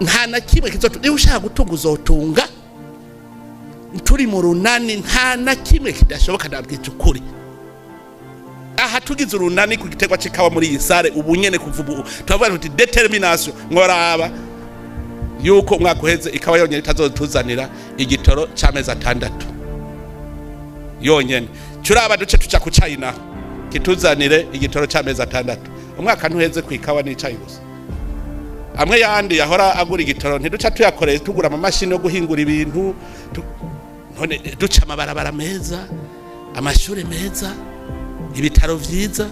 nta na kimwe kizotu. Niba ushaka gutunga, uzotunga turi mu runani. Nta na kimwe kidashoboka, ndabwita ukuri. Aha tugize urunani ku giterwa c'ikawa muri iyi salle ubu nyene, kuva ubu turavuga tuti détermination, ngoraba yuko umwaka uheze ikawa yonyene itazotuzanira igitoro c'amezi 6 yonyene. Curaba duce tuja ku cayi naho kituzanire igitoro c'amezi 6. Umwaka ntuheze ku ikawa n'icayi gusa. Amwe yandi yahora agura igitoro ntiduca tuyakoreye tugura amamashini yo guhingura ibintu? None duca amabarabara meza, amashuri meza, ibitaro vyiza.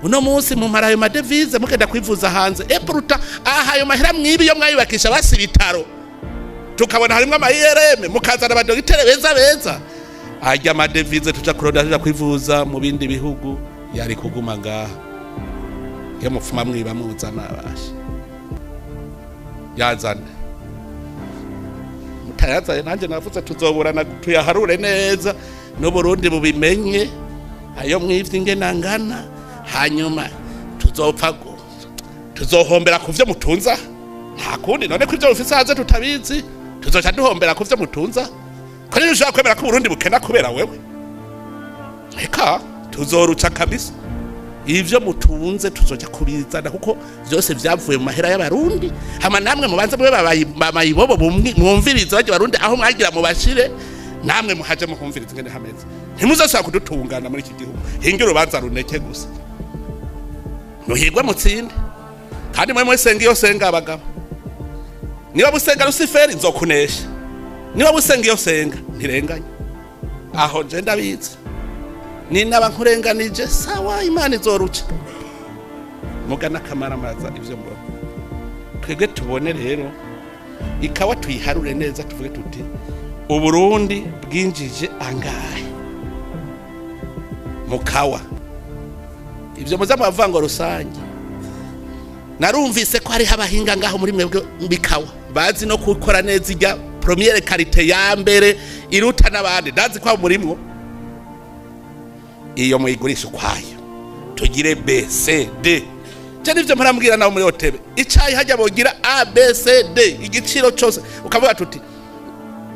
Uno munsi mumara ayo madevize mugenda kwivuza hanze. Et pourtant aha ayo mahera mwibi yo mwayubakisha basi ibitaro, tukabona harimwo ama IRM, mukazana abadogitere beza beza. Arya amadevize tuja kuronda, tuja kwivuza mu bindi bihugu, yari kuguma ngaha. Iyo mupfuma mwiba muzana, abasha yazane. Mutayazaye nanjye navuze tuzoburana, tuyaharure neza n'Uburundi bubimenye ayo mwivye ingene angana. Hanyuma tuzopfa tuzohombera ku vyo mutunza, nta kundi. None ko ivyo mufise hanze tutabizi, tuzoca duhombera ku vyo mutunza. Ko niba ushobora kwemera ko Uburundi bukena kubera wewe, eka tuzoruca kabisa. Ivyo mutunze tuzoja kubizana, kuko vyose vyavuye mu mahera y'Abarundi. Hama namwe mubanze mube bamayibobo, mwumvirize barya Barundi aho mwagira mubashire, namwe muhaje muhumvirize ingene hameze. Ntimuzosubira kudutungana muri iki gihugu. Hinge urubanza runeke gusa, muhigwe mutsinde. Kandi mwe mwesenga iyo senga, abagabo, niba musenga Rusiferi nzokunesha, niba musenga iyo senga ntirenganya. Aho nje ndabizi, ninaba nkurenganije, sawa, Imana izoruca. Mugana akamaramaza ivyo mbona. Twebwe tubone rero ikawa tuyiharure neza, tuvuge tuti Uburundi bwinjije angahe mu kawa? Ivyo muza mubavuga ngo rusange, narumvise ko hariho abahinga ngaho muri mwebwe bikawa bazi no gukora neza irya première qualité ya mbere iruta n'abandi. Ndazi ko murimwo iyo muyigurisha ukwayo, tugire B C D. Je nivyo murambwira nawe muri hotebe icayi hajya bogira A B C D, igiciro cose ukavuga tuti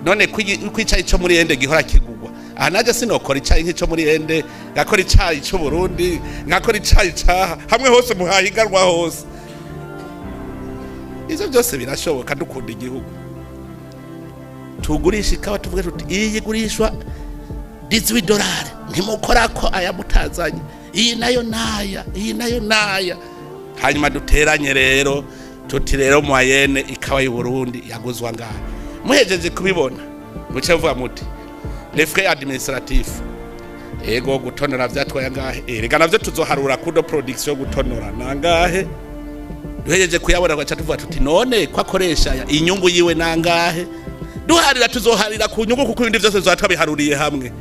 none ko icayi co muri Inde gihora kigugwa aha, naje sinokora icayi nk'ico muri Inde, ngakora icayi c'u Burundi, ngakora icayi caha hamwe hose muhahiganwa hose? Ivyo byose birashoboka dukunda igihugu. Tugurisha ikawa, tuvuge tuti iyi igurishwa 18 dolari, ntimukorako aya mutazanye, iyi nayo naya, iyi nayo naya. Hanyuma duteranye rero, tuti rero moyenne ikawa y'u Burundi yaguzwa ngaha. Muhejeje kubibona, muce muvuga muti les frais administratifs, ego gutonora vyatwaye angahe? Erega navyo tuzoharura, coût de production gutonora nangahe? Duhejeje kuyabona, gaca tuvuga tuti none ko akoresha aya, inyungu yiwe nangahe? Duharira, tuzoharira ku nyungu, kuko ibindi vyose tuzoba twabiharuriye hamwe.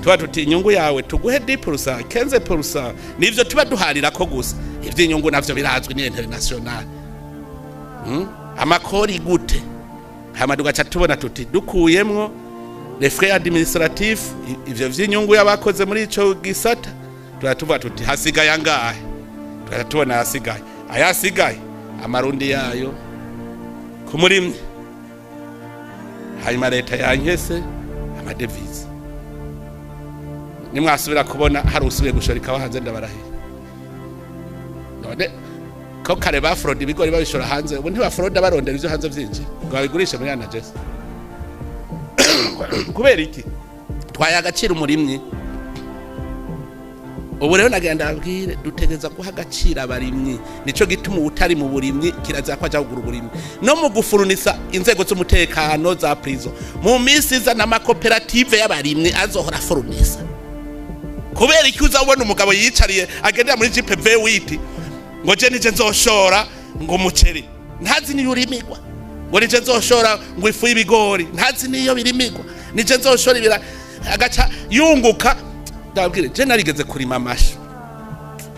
Tuba tuti inyungu yawe tuguhe 10%, 15%, nivyo tuba duharira ko gusa. Ivy'inyungu navyo birazwi, ni international. Amakori gute? Hama tugaca tubona tuti dukuyemwo les frais administratifs, ivyo vy'inyungu y'abakoze muri ico gisata, tuba tuvuga tuti hasigaye angahe? Tugaca tubona hasigaye ayasigaye, amarundi yayo ku murimyi. Hanyuma leta yankese amadevize. Nimwasubira kubona hari usubiye gushora ikawa hanze, ndabarahiye. None ko kare bafroda ibigori babishora hanze, ubu ntibafroda barondera ivyo hanze vyinshi ngo babigurishe muri ANAGESSA? Kubera iki? Twaye agaciro umurimyi. Ubu rero nagenda ndabwire, dutegereza guha agaciro abarimyi. Nico gituma utari mu burimyi kirazira ko aja kugura uburimyi no mu gufurunisa inzego z'umutekano za prison. Mu minsi iza n'amakoperative y'abarimyi azohora afurunisa. Kubera iki uza ubona umugabo yicariye agendera muri Jeep V8, ngo je nije nzoshora ngo umuceri, ntazi niyo urimigwa, ngo nije nzoshora ngo ifu y'ibigori, ntazi niyo birimigwa, nije nzoshora ibira, agaca yunguka? Ndabwire, je narigeze kurima amashu,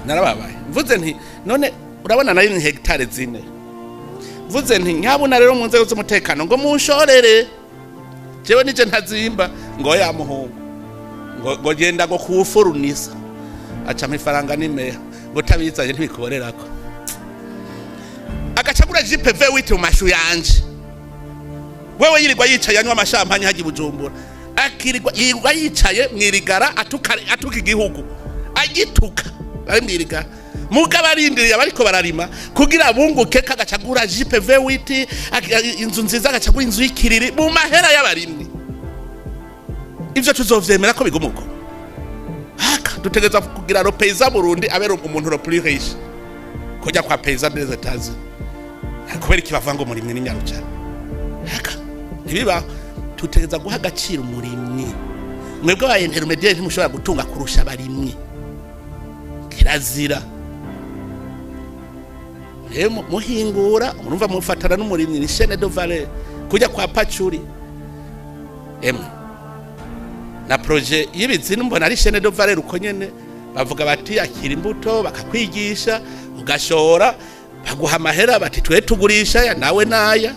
narababaye. Mvuze nti: "None urabona nari ni hegitare 4." Mvuze nti: "Nyabuna rero mu nzego z'umutekano ngo munshorere, jewe nije ntazimba." Ngo: "Ya muhungu," ngo genda ngo kuwufurunisa, aca ifaranga n'imeha, ngo tabizanye ntibikuborerako. Agacagura Jeep V8 mu mashu yanje. Wewe yirirwa yicaye anywa amashampanye hajya i Bujumbura, akirirwa yirirwa yicaye mwirigara, atuka atuka igihugu, agituka ari mwirigara. Mugabo arindiriye abariko bararima kugira bunguke, kagacagura Jeep V8, inzu nziza, agacagura inzu y'ikiriri mu mahera y'abarimyi. Ivyo tuzovyemera ko biguma uko? Haka dutegereza kugira le paysan Burundi abera umuntu le plus riche kujya kwa paysan des États-Unis. Kubera iki bavuga ngo umurimyi ni nyarucana? Haka ntibibaho. Tutegereza guha agaciro umurimyi. Mwebwe aba intermédiaires ntimushobora gutunga kurusha abarimyi, kirazira. Rero muhingura, murumva mufatana n'umurimyi, ni chaîne de valeur kujya kwa pacuri. Emwe, na projet y'ibizinu mbona ari chaîne de valeur uko nyene. Bavuga bati: "Akira imbuto," bakakwigisha, ugashora, baguha amahera, bati: "Twe tugurisha aya, nawe naya."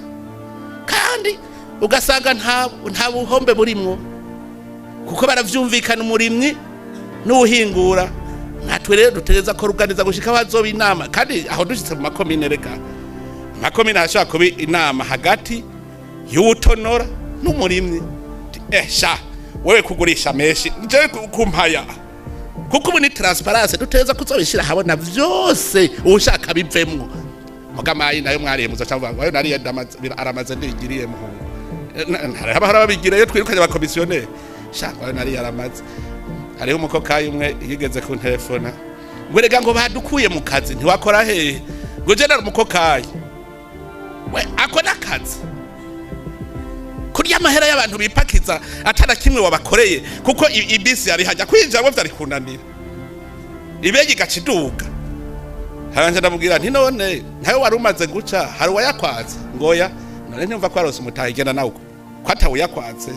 Kandi ugasanga nta buhombe burimwo, kuko baravyumvikana umurimyi n'uwuhingura. Natwe rero dutegereza ko ruganiza gushika hazoba inama. Kandi aho dushitse mu makomine, reka, mu makomine hashobora kuba inama hagati y'uwutonora n'umurimyi. Sha wewe kugurisha menshi, jewe kumpaya, kuko ubu ni transparence. Dutegereza kuzobishira habona vyose, ushaka bivemwo. Mugamayi nayo mwariye muzoca muvuga ngo ayo nariye aramaze, ndigiriye muhungu. Hariho abahora babigira iyo twirukanye abakomisiyoneri. Sha ayo nariye aramaze. Hariho umukokayi umwe yigeze kuntelefona ngo: "Erega," ngo, "badukuye mu kazi." Ntiwakora hehe? Ngo: "Je nari umukokayi." We ako n'akazi, kurya amahera y'abantu bipakiza atana kimwe wabakoreye, kuko ibisi yari hajya kwinjiramo vyari kunanira, ibegi igaca iduga. Haranje ndamubwira nti: "None ntawe wari umaze guca, hari uwayakwatse?" Ngoya none ntimva ko arose umutahe, igenda nawe ko atawuyakwatse.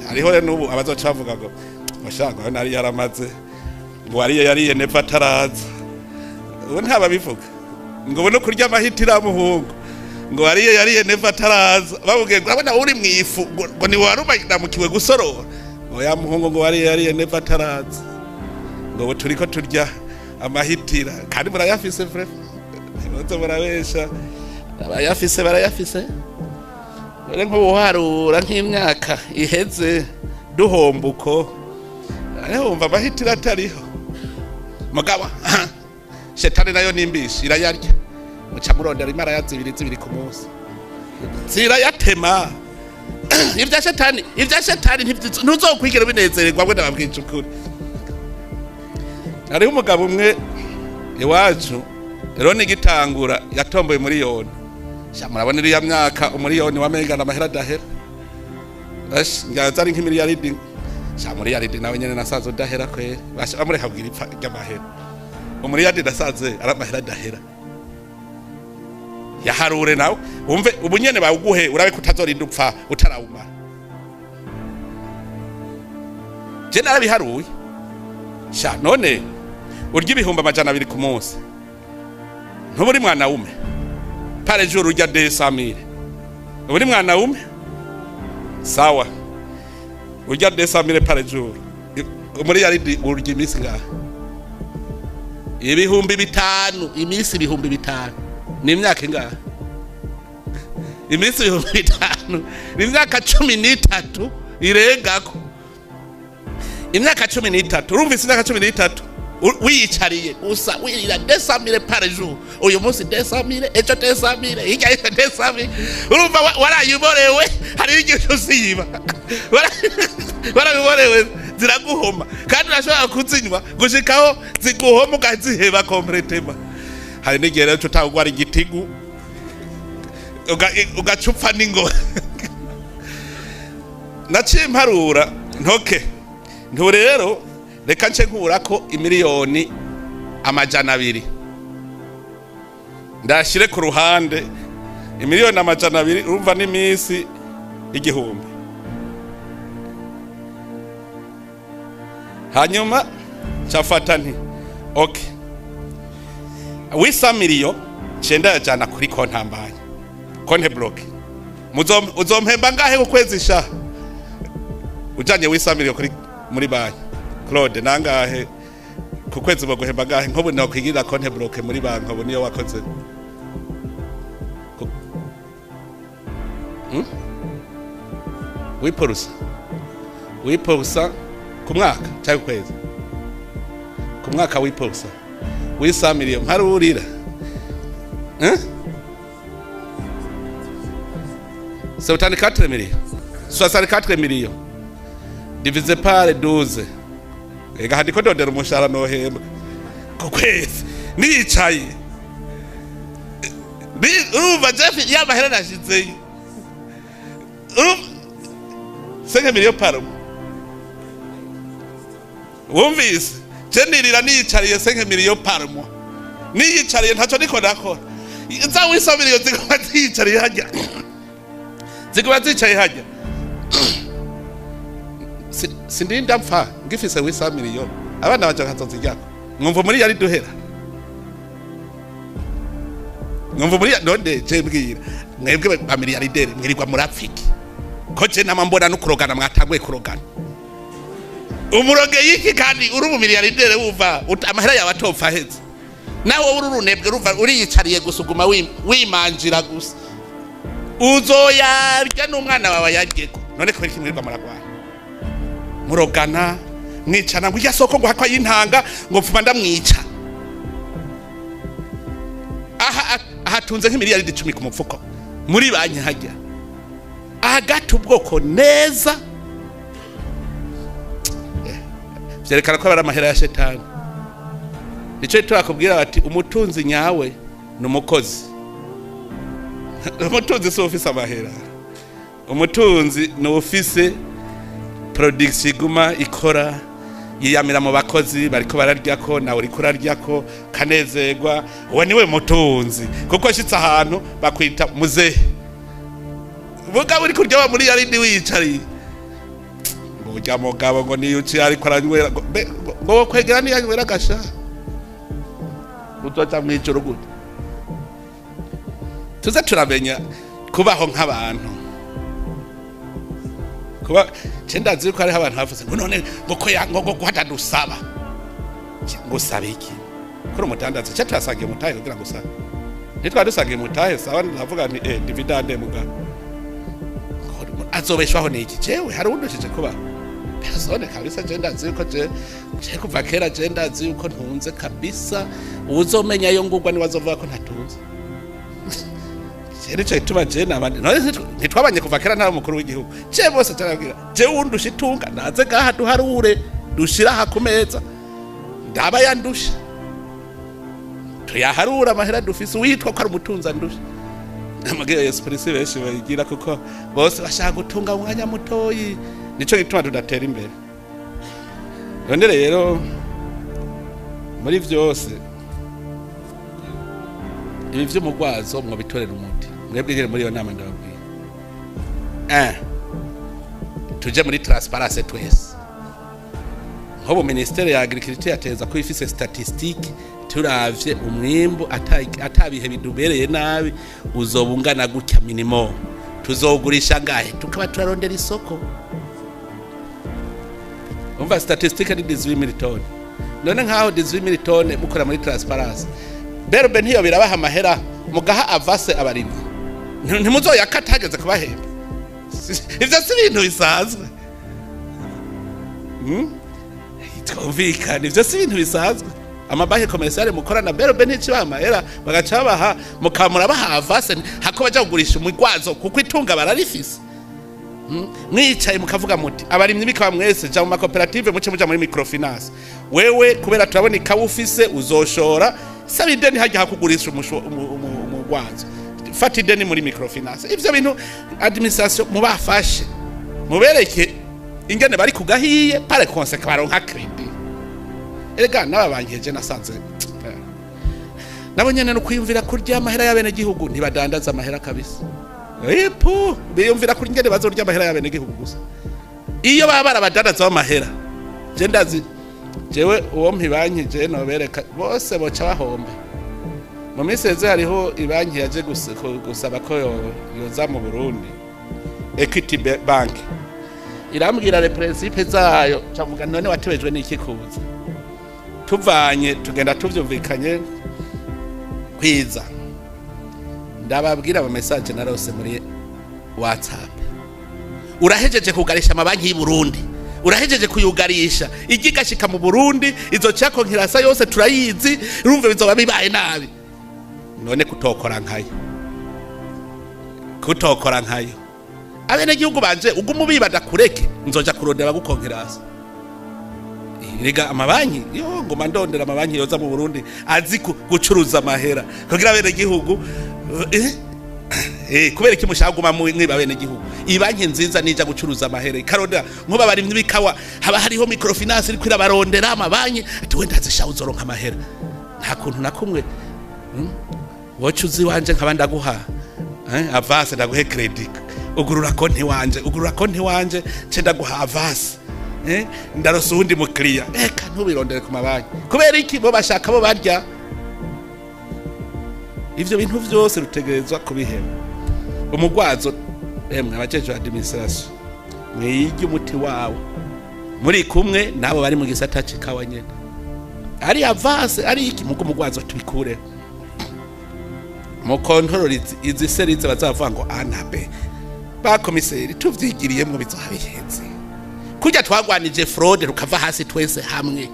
Hariho rero n'ubu abazoca bavuga ngo ngo nari yaramaze, ngo wariye yariye nepfa ataraza. Ubu ntababivuga ngo ubu no kurya amahitira muhungu, ngo wariye yariye nepfa ataraza. Bamubwiye ngo: "Urabona uri mu ifu," ngo ni wari umamukiwe gusorora, ngo ya muhungu, ngo wariye yariye nepfa ataraza, ngo ubu turiko turya amahitira. Kandi murayafise frère, ntimuze murabesha, abayafise barayafise. Rero nk'ubuharura nk'imyaka iheze duhomba uko, ariho wumva amahitira atariho. Mugabo shetani nayo nimbishi irayarya, muca murondera imaraya zibiri zibiri ku munsi zirayatema. Ibya shetani, ibya shetani ntuzokwigera binezererwa. Bwe ndababwije ukuri, hariho umugabo umwe iwacu rero nigitangura yatomboye miliyoni. Sha murabona iriya myaka umuriyoni wamengana amahera adahera. Ash ngaza ari nk'imiliyaridi. Sha miliyaridi nawe nyene nasaze udahera kweri. Basha bamureka kugira ipfa ry'amahera. Umuriyaridi nasaze ari amahera adahera. Yaharure nawe wumve, ubu nyene bawuguhe urabe ko utazorinda upfa utarawumara. Je narabiharuye. Sha none urya 200,000 ku munsi, ntuburi mwana wume? Par jour urya 200,000, uri mwana wume? Sawa, urya 200,000 par jour, muri yaridi urya iminsi ngaha 5000. Iminsi 5000 ni imyaka ingahe? Iminsi 5000 ni imyaka 13 irengako, imyaka 13. Urumvise, imyaka 13 wiyicariye gusa wirira 200,000 par jour. Uyu munsi 200,000, ejo 200,000, hirya y'ejo 200,000. Urumva warayiborewe. Hariho igihe usiba warabiborewe. Ziraguhoma, kandi urashobora kuzinywa gushikaho ziguhoma ukaziheba complètement. Hari n'igihe rero tutagwara igitigu, ugacupfa n'ingora. Naciye mparura ntoke ntu rero reka nce nkurako 200 miliyoni ndashyire ku ruhande. 200 miliyoni, urumva n'iminsi 1000. Hanyuma ncafata nti ok, 800 millions cenda yajana kuri konti ambanye, compte bloqué. Uzompemba ngahe ku kwezi sha ujanye 800 millions kuri muri banki? Claude, nangahe ku kwezi baguhemba ngahe? Nk'ubu nokwigirira compte bloqué muri banki ubu niyo wakoze. 8%, 8% ku mwaka cyangwa ku kwezi? Ku mwaka 8%, 800 millions, mparurira, eh? 74 millions, 64 millions divisé par 12. Ega handiko ndondera umushahara nohembwa ku kwezi nicaye. Urumva Jeff, ya mahera nashizeyo, urumva 5 millions par mois. Wumvise, je nirira niyicariye 5 millions par mois, niyicariye, ntaco niko nakora. Za 800 millions ziguma ziyicariye hajya, ziguma zicaye hajya. Sindinda mpfa ngifise 800 millions, abana baje bakazoziryako. Mwumva muri yari duhera, mwumva muri none je mbwira mwebwe ba milliardaires, mwirirwa murapfiki ko je nama mbona no kurogana? Mwatanguye kurogana, umuroge yiki kandi uri umu milliardaire? Wumva amahera yawe atopfa aheze, nawe uri urunebwe, urumva uriyicariye gusa, uguma wimanjira gusa, uzoyarya n'umwana wawe ayaryeko. None kubera iki mwirirwa muragwana, murogana, mwicana, ngo irya soko, ngo hakwa y'intanga, ngo mfuma ndamwica? Aha ahatunze nk'imiliyaridi 10 ku mufuko muri banki hajya agata ubwoko neza. Vyerekana ko ari amahera ya shetani. Nico turakubwira bati umutunzi nyawe ni umukozi. Umutunzi si ufise amahera, umutunzi ni ufise production iguma ikora, yiyamira mu bakozi bariko bararyako, nawe uriko uraryako kanezerwa. Uwo niwe mutunzi, kuko ashitse ahantu bakwita muzehe. Mugabo uri kurya wa muri yarindi wiyicariye, ngo urya mugabo ngo niyo uciye ariko aranywera, ngo ngo wokwegera niyo anywera agasha, uzoja mw'ijoro gute? Tuze turamenya kubaho nk'abantu. Kuba ce ndazi yuko hariho abantu bavuze ngo none ngo ko ya ngo hatadusaba ngo usaba iki kuri umudandaza? Ce turasangiye umutahe kugira ngo usabe, ntitwari dusangiye umutahe? Sawa, ndavuga nti dividende mugabo azobeshwaho niki? Jewe hari uwundushije kubaho personne kabisa. Je ndazi yuko je kuva kera, je ndazi yuko ntunze kabisa. Uwuzomenya yo ngurwa niwe azovuga ko ntatunze. Je nico gituma je nabandi none ntitwabanye kuva kera, nta mukuru w'igihugu, je bose tarabwira je wundusha itunga naze ngaha duharure, dushira aha ku meza, ndaba yandusha, tuyaharura amahera dufise. Uwitwa ko ari umutunzi andusha amabwiriza Yesu polisi benshi bayigira, kuko bose bashaka gutunga mu mwanya mutoyi. Nico gituma tudatera imbere. None rero muri vyose ibi vy'umugwazo mwobitorera umuti mwebwe ngere muri iyo nama. Ndababwira, tuje muri transparence twese. Nk'ubu ministère ya agriculture yateza ko ifise statistique, turavye umwimbu atabihe bidubereye nabi uzoba ungana gutya minimum, tuzogurisha ngahe, tukaba turarondera isoko. Umva, statistique ni 18,000 tonnes. None nkaho 18,000 tonnes mukora muri transparence, BRB ntiyo birabaha amahera mugaha avance abarimyi, ntimuzoyakata hageze kubahemba? Ivyo si ibintu bisanzwe. Twumvikane, ivyo si ibintu bisanzwe. Amabanki commerciales mukorana, BRB nticibaha amahera bagaca babaha, mukamura baha avance hako baja kugurisha umugwazo, kuko itunga bararifise. Mwicaye mukavuga muti abarimyi bikaba mwese ja mu makoperative, muce muja muri microfinance. Wewe kubera turabona ikawa ufise uzoshora, saba ideni hajya hakugurisha umugwazo, fata ideni muri microfinance. Ivyo bintu administration mubafashe, mubereke ingene bari kugahiye, par conséquent baronka crédit. Erega n'aba bankeje nasanze nabo nyene no kwiyumvira kurya amahera y'abene gihugu, ntibadandaza amahera kabisa. Epu biyumvira kuri ingene bazorya amahera y'abene gihugu gusa. Iyo baba barabadandaza amahera, je ndazi jewe uwo mpibanki je nobereka bose boca bahomba. Mu minsi heze hariho ibanki yaje gusaba ko yoza mu Burundi, Equity Bank, irambwira les principes zayo. Cavuga none watebejwe n'iki kuza? Tuvanye tugenda tuvyumvikanye kwiza. Ndababwira ama message narose muri WhatsApp: "Urahejeje kugarisha amabanki y'u Burundi, urahejeje kuyugarisha, igigashika mu Burundi izo cyako nkirasa yose turayizi, urumva bizoba bibaye nabi." None kutokora nkayo, kutokora nkayo, abenegihugu banje uguma ubibada kureke, nzoja kurondera bagukonkerasa. Rega amabanki yo ngoma ndondera amabanki yoza mu Burundi azi gucuruza amahera kugira abenegihugu kubera iki mushaka guma mwiba abenegihugu? Ibanki nziza nija gucuruza amahera ikarondera nkuba barimye bikawa, haba hariho microfinance iriko irabarondera amabanki ati wenda zisha uzoronka amahera. Nta kuntu na kumwe woca uzi wanje nkaba ndaguha avance, ndaguhe crédit, ugurura konti wanje, ugurura konti wanje nce ndaguha avance, ndarose uwundi mukiriya. Eka ntubirondere ku mabanki. Kubera iki? Bo bashaka bo barya. Ivyo bintu vyose rutegerezwa kubiheba umugwazo. Emwe abajejwe administration, mwige umuti wawo muri kumwe nabo bari mu gisata c'ikawa nyene, ari avance ari iki, mugo umugwazo tubikureho mu contrôle. Izi serize bazavuga ngo A na B, ba komiseri tuvyigiriyemwo bizoba biheze. Kurya twagwanije fraude rukava hasi twese hamwe,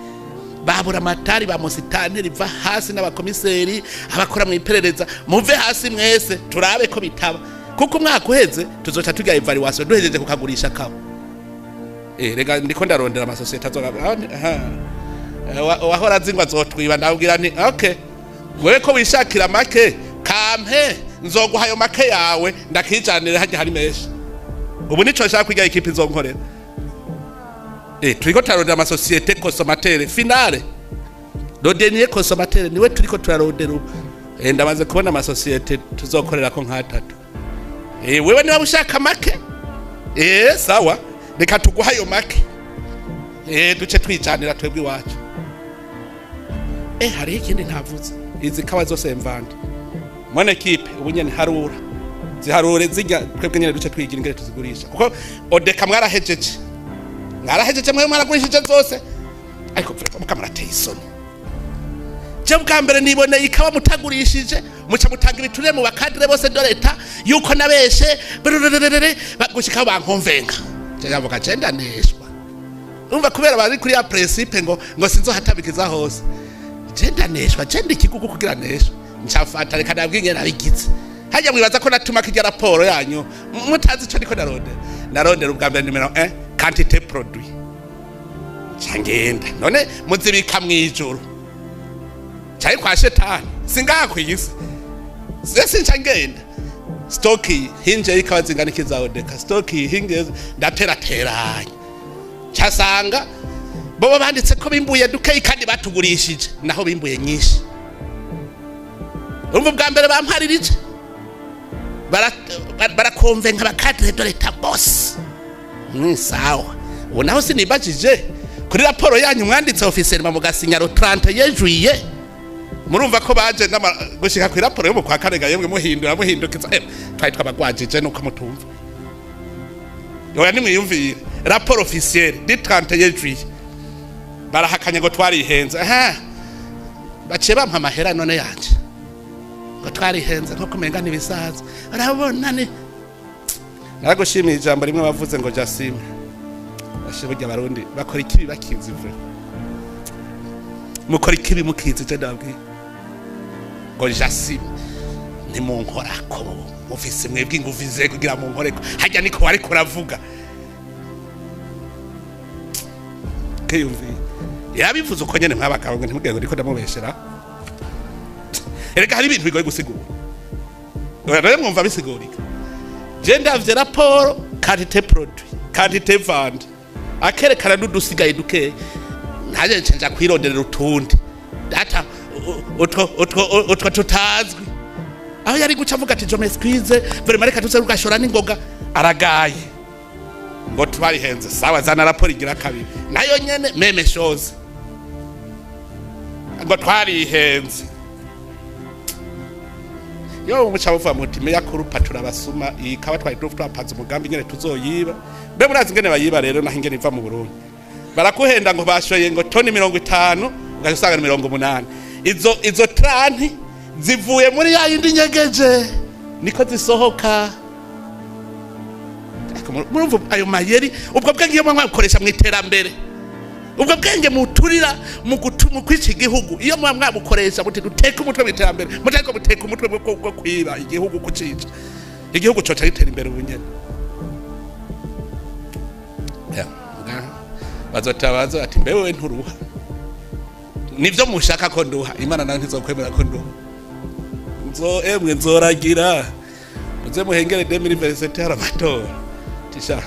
babura amatari ba musitanteri va hasi n'abakomiseri abakora mu iperereza muve hasi mwese, turabe ko bitaba, kuko umwaka uheze tuzoca tugira évaluation duhejeje kukagurisha kabo. Rega ndiko ndarondera amasosiyete azoga wahora azi ngo azotwiba. Ndabwira nti okay, wewe ko wishakira make, kampe nzoguha ayo make yawe ndakijanire hajya hari menshi. Ubu nico nshaka kwiga ikipe izonkorera. Turiko turarondera amasosiyete consommateur final, le dernier consommateur niwe turiko turarondera ubu. Ndamaze kubona amasosiyete tuzokorera ko nk'atatu. Wewe niba ushaka make, sawa, reka tuguha ayo make, duce twicanira twebwe iwacu. Hariho ikindi ntavuze: izi kawa zose mvande mon équipe ubu nyene harura ziharure zijya, twebwe nyene duce twigira ingene tuzigurisha, kuko ODECA mwarahejeje, mwarahejeje mwe mwaragurishije zose. Ariko vraiment mukamurateye isoni. Je bwa mbere niboneye ikawa mutagurishije, muca mutanga ibiturire mu ba cadres bose de l'État yuko nabeshe brrrr, gushika bankonvenka. Je yavuga je ndaneshwa. Urumva kubera bari kuri ya principe ngo sinzohatabikiza hose, je ndaneshwa, je ndi ikigugu kugira neshwa. Ncafata reka nabwiye ingene nabigize. Hajya mwibaza ko natuma kijya raporo yanyu mutazi ico ndiko narondera? Narondera ubwa mbere numéro 1, quantité produit. Nca ngenda none muzibika mwijuru cari kwa shetani, singaha kw'isi sese. Nca ngenda stock hinje y'ikawa zingana iki za ODECA, stock hinje, ndaterateranya, casanga bobo banditse ko bimbuye dukeyi kandi batugurishije naho bimbuye nyinshi. Urumva ubwa mbere bamparirije barakonvenka ba cadres de l'État bose. Sawa, ubu naho sinibajije kuri raporo yanyu mwanditse officiellement mugasinya le 31 juillet. Murumva ko baje gushika kuri raporo yo mu kwa kane yemwe muhindura muhindukiza. Twari twabagwajije nuko mutumva. Oya, nimwiyumvire rapport officiel du 31 juillet, barahakanye ngo twarihenze. Aha baciye bampa amahera none yanje ngo twarihenze, nko kumenga n'ibisaza urabona. Ni naragushimiye ijambo rimwe bavuze ngo j'assume. Bashe burya Abarundi bakora ikibi bakizi, vure mukora ikibi mukizi. Je ndababwiye ngo j'assume. Ntimunkorako, mufise mwebwe ingufu ze kugira munkoreko. Hajya niko wariko uravuga, kiyumviye yabivuze uko nyene. Mwabagabo ngo ntimugende ngo ndiko ndamubeshera. Erega hari ibintu bigoye gusigura. Rero mwumva bisigurika. Je ndavye rapport quantité produit, quantité vente, akerekana n'udusigaye dukeya, ntaje nca kwironderera utundi data utwo tutazwi. Aho yari guca avuga ati: "Je m'excuse vraiment, reka tuze rugashora n'ingoga." Aragaye ngo tubarihenze. Sawa, zana raporo igira kabiri, nayo nyene même chose, ngo twarihenze. Yo muca muvuga muti: "Mea culpa, turabasuma." Iyi kawa twari twapanze umugambi ingene tuzoyiba. Mbe murazi ingene bayiba rero? Naho ingene iva mu Burundi, barakuhenda ngo bashoye ngo toni 50, ugaca usanga ni 80. Izo 30 zivuye muri ya yindi nyegeje, niko zisohoka. Ariko murumva ayo mayeri, ubwo bwenge iyo mwabukoresha mu iterambere, ubwo bwenge muturira mu kwica igihugu, iyo muba mwabukoresha muti duteke umutwe mu iterambere, mutariko muteka umutwe bwo kwiba igihugu, kucica igihugu, coca gitera imbere ubunyene. Ya, bazotabaza ati: "Mbe wewe nturuha?" Nivyo mushaka ko nduha, Imana nayo ntizokwemera ko nduha. Nzo emwe nzoragira muze muhengere 2027, hari amatora. Tisha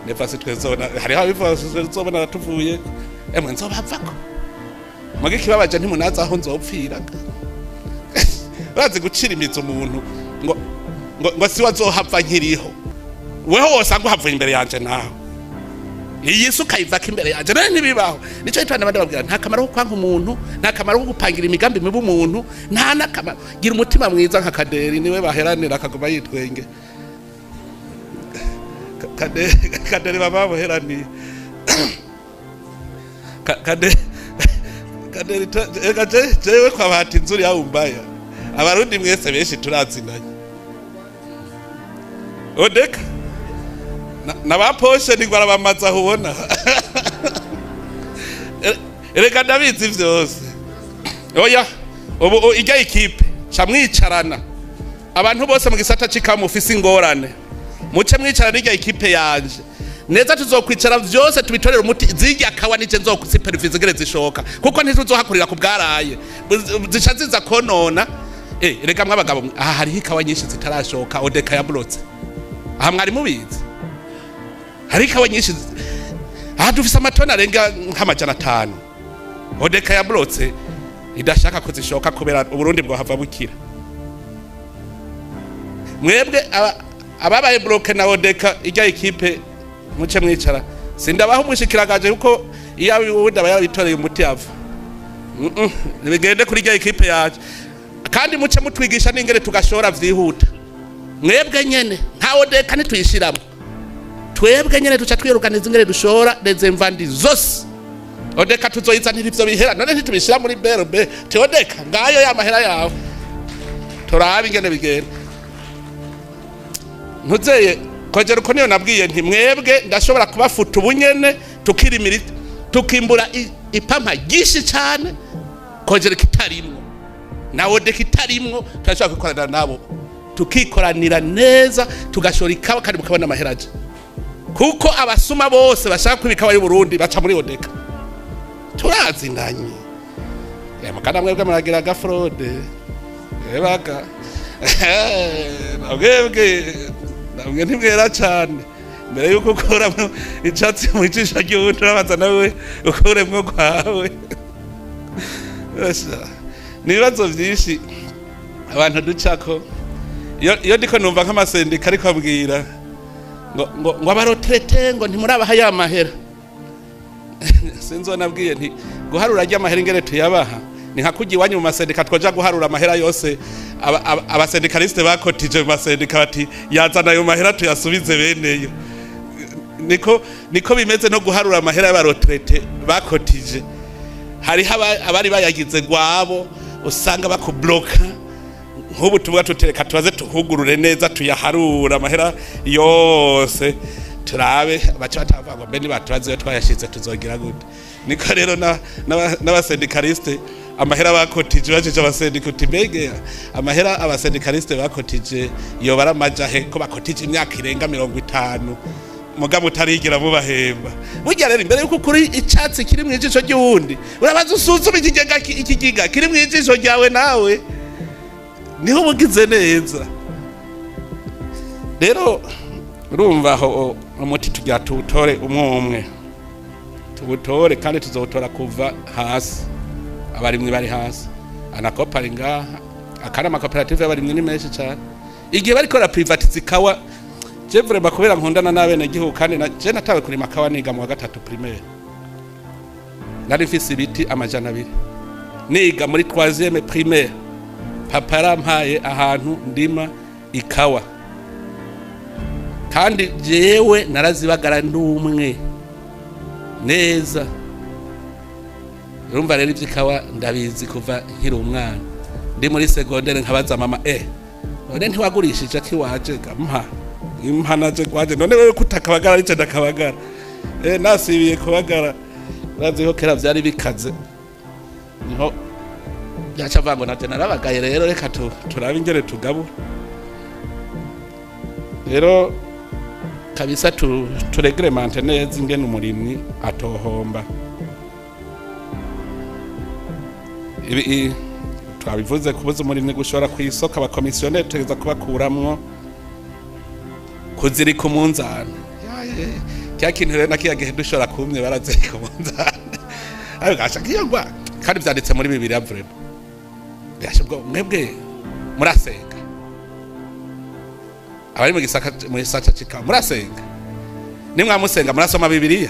nefasi twezona, hariho abivuga tuzobona tuvuye. Emwe nzobavako muga ikibabaje ntimunazi aho nzopfira. Urazi gucira imizi umuntu ngo siwe azohava nkiriho. Weho wosanga uhavuye imbere yanje, nawe iyi si ukayivako imbere yanje. None ntibibaho. Nico gituma n'abandi babwira: nta kamaro ko kwanka umuntu, nta kamaro ko gupangira imigambi mibi umuntu, nta n'akamaro. Gira umutima mwiza nka Kaderi, niwe baheranira akaguma yitwenge. Kaderi baba bamuheraniye. Kaderi eka jewe kwa bahati nzuri yawumbaya, Abarundi mwese benshi turazinanye. Odeka na ba poshe ni barabamaza aho ubona. Erega ndabizi vyose. Oya, ubu ijya ikipe ca mwicarana, abantu bose mu gisata c'ikawa mufise ingorane, muce mwicarana n'ijya ikipe yanje neza. Tuzokwicara vyose tubitorera umuti. Zirya kawa nije nzosupervise ingene zishoka, kuko ntituzohakurira ku bwaraye. Zica ziza konona. Rega mwabagabo mwe, aha hariho ikawa nyinshi zitarashoka, Odeka yaburotse. Aha mwari mubizi, hari ikawa nyinshi aha dufise amatoni arenga nk'500 Odeka yaburotse, idashaka ko zishoka kubera Uburundi bwohava bukira. Mwebwe ababaye bloqué na Odeka, ijya ikipe muce mwicara. Sindabaho umushikiragaje, kuko iyo uwundi aba yarabitoreye umuti ava. Bigende kuri ijya ikipe yaje, kandi muce mutwigisha n'ingene tugashora vyihuta. Mwebwe nyene, nta Odeka ntituyishiramo. Twebwe nyene tuca twiruganiza ingene dushora rezemvandi zose. Odeka tuzoyizanira ivyo bihera. None ntitubishira muri BRB? Teodeka ngayo ya mahera yawe, turabe ingene bigenda. Ntuzeye kongera uko niyo nabwiye nti: "Mwebwe ndashobora kubafuta ubunyene, tukirimira, tukimbura ipampa ryinshi cyane." Kongera kitarimwo na Odeka itarimwo, turashobora gukorana nabo, tukikoranira neza, tugashora ikawa kandi mukabona amahera aje, kuko abasuma bose bashaka kwiba ikawa y'u Burundi baca muri Odeka. Turazinanye. Mukana mwebwe muragira agafraude. Ebaga mwebwe namwe ntimwera cane. Mbere yuko ukuramo icatsi mu ijisho ry'uwundi, urabanza nawe ukuremwo kwawe. Asha, ni ibibazo vyinshi abantu ducako. Iyo ndiko numva nk'amasendika ariko abwira ngo aba retraités ngo ntimurabaha ya mahera, sinzi uwo nabwiye nti: "Guharura ry'amahera ingene tuyabaha ni nka kujya iwanyu mu masendika, twoja guharura amahera yose abasyndicalistes bakotije mu masendika, bati: 'Yazana ayo mahera tuyasubize beneyo.' Niko bimeze no guharura amahera y'aba retraités bakotije. Hariho abari bayagize gwabo, usanga bakubloka. Nk'ubu tuvuga tutereka tubaze tuhugurure neza, tuyaharura amahera yose, turabe. Baca batavuga ngo: "Mbe nibatubaze iyo twayashize, tuzogira gute?" Niko rero n'abasyndicalistes Amahera bakotije, bajeje abasendika uti: "Mbege amahera aba syndicalistes bakotije yoba ari amajahe, ko bakotije imyaka irenga 50 mugabo utarigira mubahemba?" Burya rero, imbere yuko ukuri icatsi kiri mu ijisho ry'uwundi, urabaza usuzume ikigiga kiri mu ijisho ryawe nawe, niho uba ugize neza. Rero urumva aho umuti tugira tuwutore umwe umwe, tuwutore kandi tuzowutora kuva hasi. Abarimyi bari hasi, ANACOOP ari ngaha, akandi amakoperative y'abarimyi ni menshi cyane. Igihe bariko baraprivatiza ikawa, je vraiment, kubera nkundana n'abenegihugu, kandi na je natawe kurima kawa niga mu wa gatatu primaire, nari mfise ibiti 200 niga muri troisième primaire. Papa yarampaye ahantu ndima ikawa, kandi jewe narazibagara ndumwe neza. Urumva rero, ivy'ikawa ndabizi kuva nkiri umwana. Ndi muri secondaire nkabaza mama: "None ntiwagurishije akiwaje ga mpa impa naje kwaje? None wewe kutakabagara, arice ndakabagara?" Nasibiye kubagara, urazi ko kera vyari bikaze, niho byaca vango naje narabagaye. Rero reka turabe ingene tugabura rero kabisa, tu réglemente neza ingene umurimyi atohomba. Ibi twabivuze, kubuza umurimyi gushora ku isoko, abakomisiyoneri tutegeza kubakuramwo, kuzirika umunzani. Ya, ya, ya. Kya kintu rero nakiya gihe dushora kumye barazirika umunzani, ariko gasha kiyogwa, kandi vyanditse muri Bibiliya. Vraiment gasha, ubwo mwebwe murasenga, abari mu gisaka, mu gisata cikawa murasenga, nimwamusenga murasoma Bibiliya.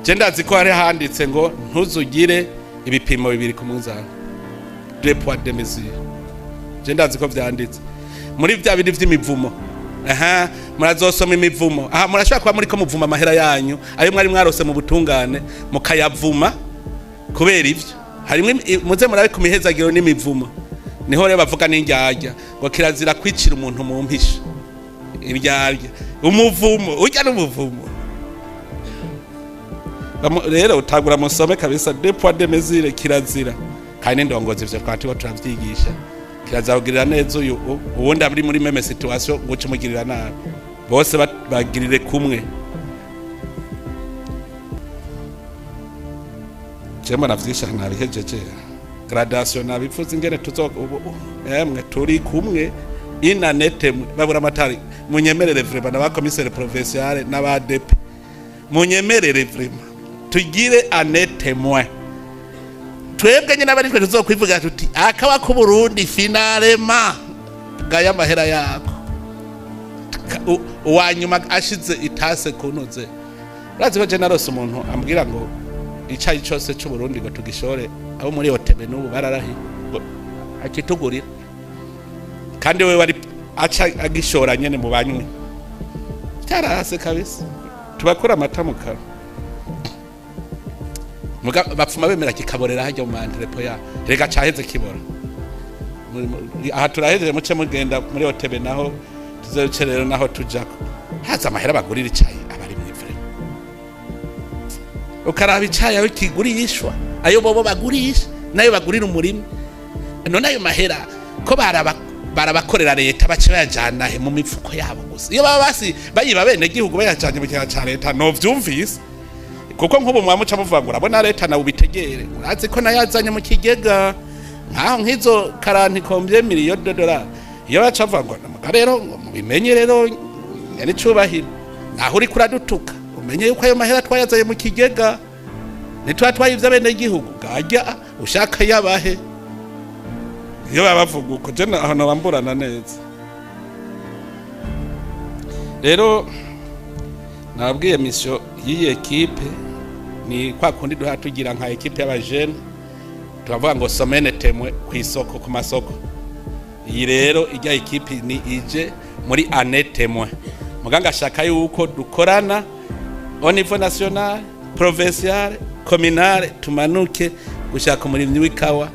Je ndazi ko hari handitse ngo ntuzugire ibipimo bibiri ku munzani, deux poids, deux mesures. Je ndazi ko vyanditse muri vya bindi vy'imivumo. Aha murazosoma imivumo, aha murashobora kuba muriko muvuma amahera yanyu ayo mwari mwarose mu butungane, mukayavuma kubera ivyo. Harimwo muze murabe ku mihezagiro n'imivumo, niho rero bavuga n'indyarya, ngo kirazira kwicira umuntu mu mpisha. Indyarya, umuvumo urya n'umuvumo. Rero utagura musome kabisa, deux poids, deux mesures kirazira. Kandi n'indongozi ivyo twaba turiko turavyigisha, kirazira kugirira neza uyu uwundi ari muri même situation ngo uce umugirira nabi. Bose bagirire kumwe. Je mbona vyinshi nabihejeje. Gradation nabivuze, ingene tuzo ubu emwe turi kumwe inanete mwe babura amatari. Munyemerere vraiment, n'aba commissaire provincial n'aba DP, munyemerere vraiment tugire année témoin. Twebwe nyine abari twe tuzokwivuga tuti: "Akaba ku Burundi finalement gaya amahera yako." Uwa nyuma ashize itase kunoze. Urazi ko je narose umuntu ambwira ngo icayi cose c'u Burundi ngo tugishore, abo muri OTB n'ubu bararahi ngo akitugurira, kandi we wari aca agishora nyene mu banywi. Cyarahase kabisa, tubakura amata mu kanwa. Muga bapfuma bemera kikaborera hajya mu ma entrepôts ya rega caheze kibora. Aha turahejeje, muce mugenda muri OTB, naho tuzoce rero, naho tujako haza amahera bagurira icayi abari mw'ivure. Ukaraba icayi ayo kigurishwa, ayo bobo bagurisha nayo bagurira umurima. None ayo mahera ko baraba barabakorera leta, bace bayajana he? Mu mifuko yabo gusa. Iyo baba basi bayiba bene gihugu bayajanye mu kigega ca leta, no vyumvise, kuko nk'ubu mwamuca muvuga ngo: "Urabona leta nawe ubitegere, urazi ko nayazanye mu kigega." Nkaho nk'izo quarante combien millions de dollars, iyo baca bavuga ngo: "Muga rero ngo mubimenye rero, nyene icubahiro, naho uriko uradutuka, umenye yuko ayo mahera twayazanye mu kigega, ntitwa twayivye bene gihugu gajya ushaka yabahe." Iyo baba bavuga uko, je aho nobamburana neza. Rero nababwiye, mission y'iyi équipe ni kwa kundi duha tugira nka équipe y'abajene, turavuga ngo semaine témoin ku isoko, ku masoko. Iyi rero ijya équipe ni ije muri année témoin. Muganga ashaka yuko dukorana au niveau national, provincial, communal, tumanuke gushaka umurimyi w'ikawa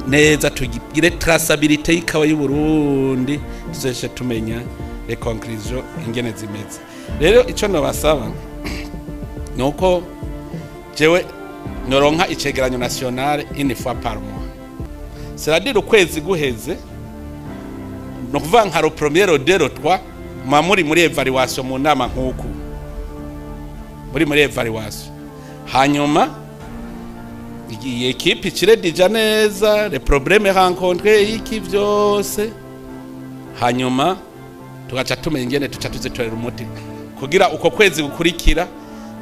neza, tugire traçabilité y'ikawa y'u Burundi, tuzoje tumenya les conclusions ingene zimeze. Rero ico nobasaba nuko jewe Noronka icegeranyo national une fois par mois, c'est-à-dire ukwezi guheze, no kuvuga nka le premier, le deux, le trois, muba muri muri évaluation mu nama nk'uku, muri évaluation. Hanyuma iyi équipe ikiredija neza les problèmes rencontrés, iki vyose, hanyuma tugaca tumenya ingene tuca tuzitorera umuti kugira uko kwezi gukurikira,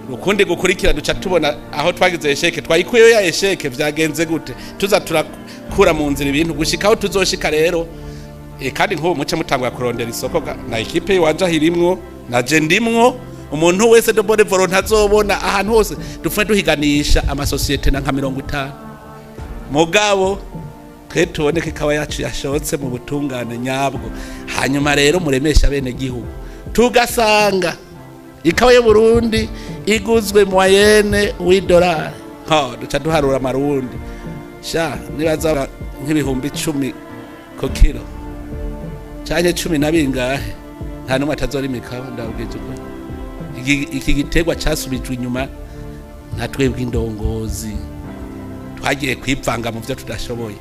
ukundi gukurikira, duca tubona aho twagize échec, twayikuyeyo ya échec, vyagenze gute, tuza turakura mu nzira ibintu gushika aho tuzoshika rero. Kandi nk'ubu muce mutangura kurondera isoko na équipe yiwanje aho irimwo, naje ndimwo. Umuntu wese de bonne volonté ntazobona ahantu hose dupfa duhiganisha amasosiyete na nka 50, mugabo twe tubone ko ikawa yacu yashotse mu butungane nyabwo. Hanyuma rero muremesha bene gihugu, tugasanga ikawa y'u Burundi iguzwe moyenne w'idolari, ha duca duharura amarundi sha nibaza nk'10,000 ku kilo canke cumi na bingahe, nta n'umwe atazorima ikawa. Ndababwije ukuri, iki giterwa casubijwe inyuma nka twebwe indongozi twagiye kwivanga mu byo tudashoboye.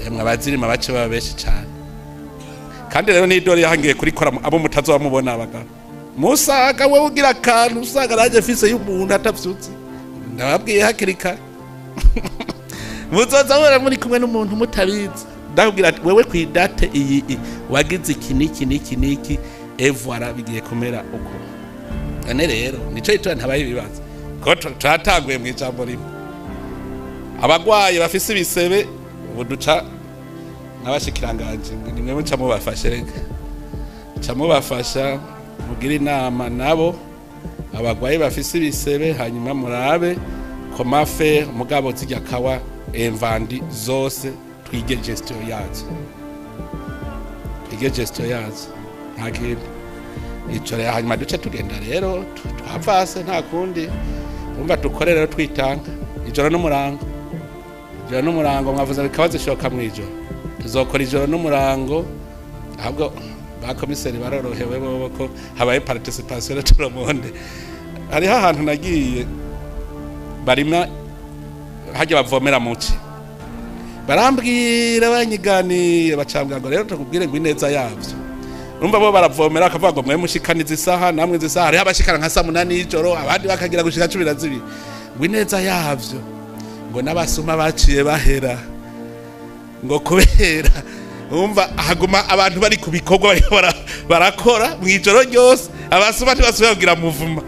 Emwe abazirima bace baba benshi cyane. Kandi rero n'idori yahangiye kurikora abo mutazoba mubona, abagabo musaga wewe ugira akantu usanga nanjye mfise y'umuntu atavyutse. Ndababwiye hakiri kare, muzoza mubona muri kumwe n'umuntu mutabizi. Ndakubwira ati: "Wewe kw'i date iyi wagize iki n'iki n'iki n'iki, et voilà, bigiye kumera uko." None rero nico gituma ntabaye ibibazo ko twatanguye mu ijambo rimwe. Abagwayi bafise ibisebe ubu duca n'abashikiranganje, nimwe muca mubafashe, reka muca mubafasha, mugire inama nabo abagwayi bafise ibisebe, hanyuma murabe comment faire. Mugabo zirya kawa invendus zose twige gestion yazo, twige gestion yazo, nta kindi ico rero. Hanyuma duce tugenda rero twavase, nta kundi. Urumva dukore rero twitanga ijoro n'umurango, ijoro n'umurango. Mwavuze bikaba zishoka mw'ijoro, tuzokora ijoro n'umurango. Ahubwo ba komiseri barorohewe bobo ko habaye participation de tout le monde. Hariho ahantu nagiye barima hajya bavomera muci, barambwira, banyiganiye, bacambwira ngo: "Rero tukubwire ngo ineza yavyo, urumva bo baravomera bakavuga ngo mwe mushikaniza isaha, namwe izi isaha." Hariho abashikana nka saa 8 y'ijoro, abandi bakagira gushika 12. Ngo ineza yavyo, ngo n'abasuma baciye bahera, ngo kubera umva haguma abantu bari ku bikorwa, bariko barakora mw'ijoro ryose, abasuma ntibasubira kugira muvuma,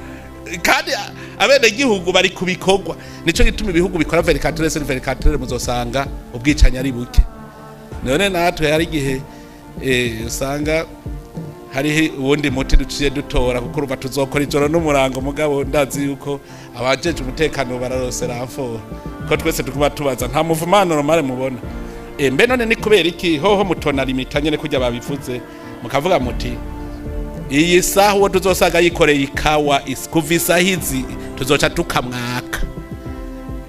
kandi abenegihugu bari ku bikorwa. Nico gituma ibihugu bikora 24 sur 24 muzosanga ubwicanyi ari buke. None natwe hari igihe usanga hariho uwundi muti duciye dutora, kuko urumva tuzokora ijoro n'umurango. Mugabo ndazi yuko abajeje umutekano bararose renfort, ko twese tuguma tubaza nta muvumano normale mubona. Mbe none ni kubera iki hoho mutona limita nyene kurya babivuze, mukavuga muti: "Iyi saha uwo tuzosaga yikoreye ikawa kuva isaha izi tuzoca tukamwaka,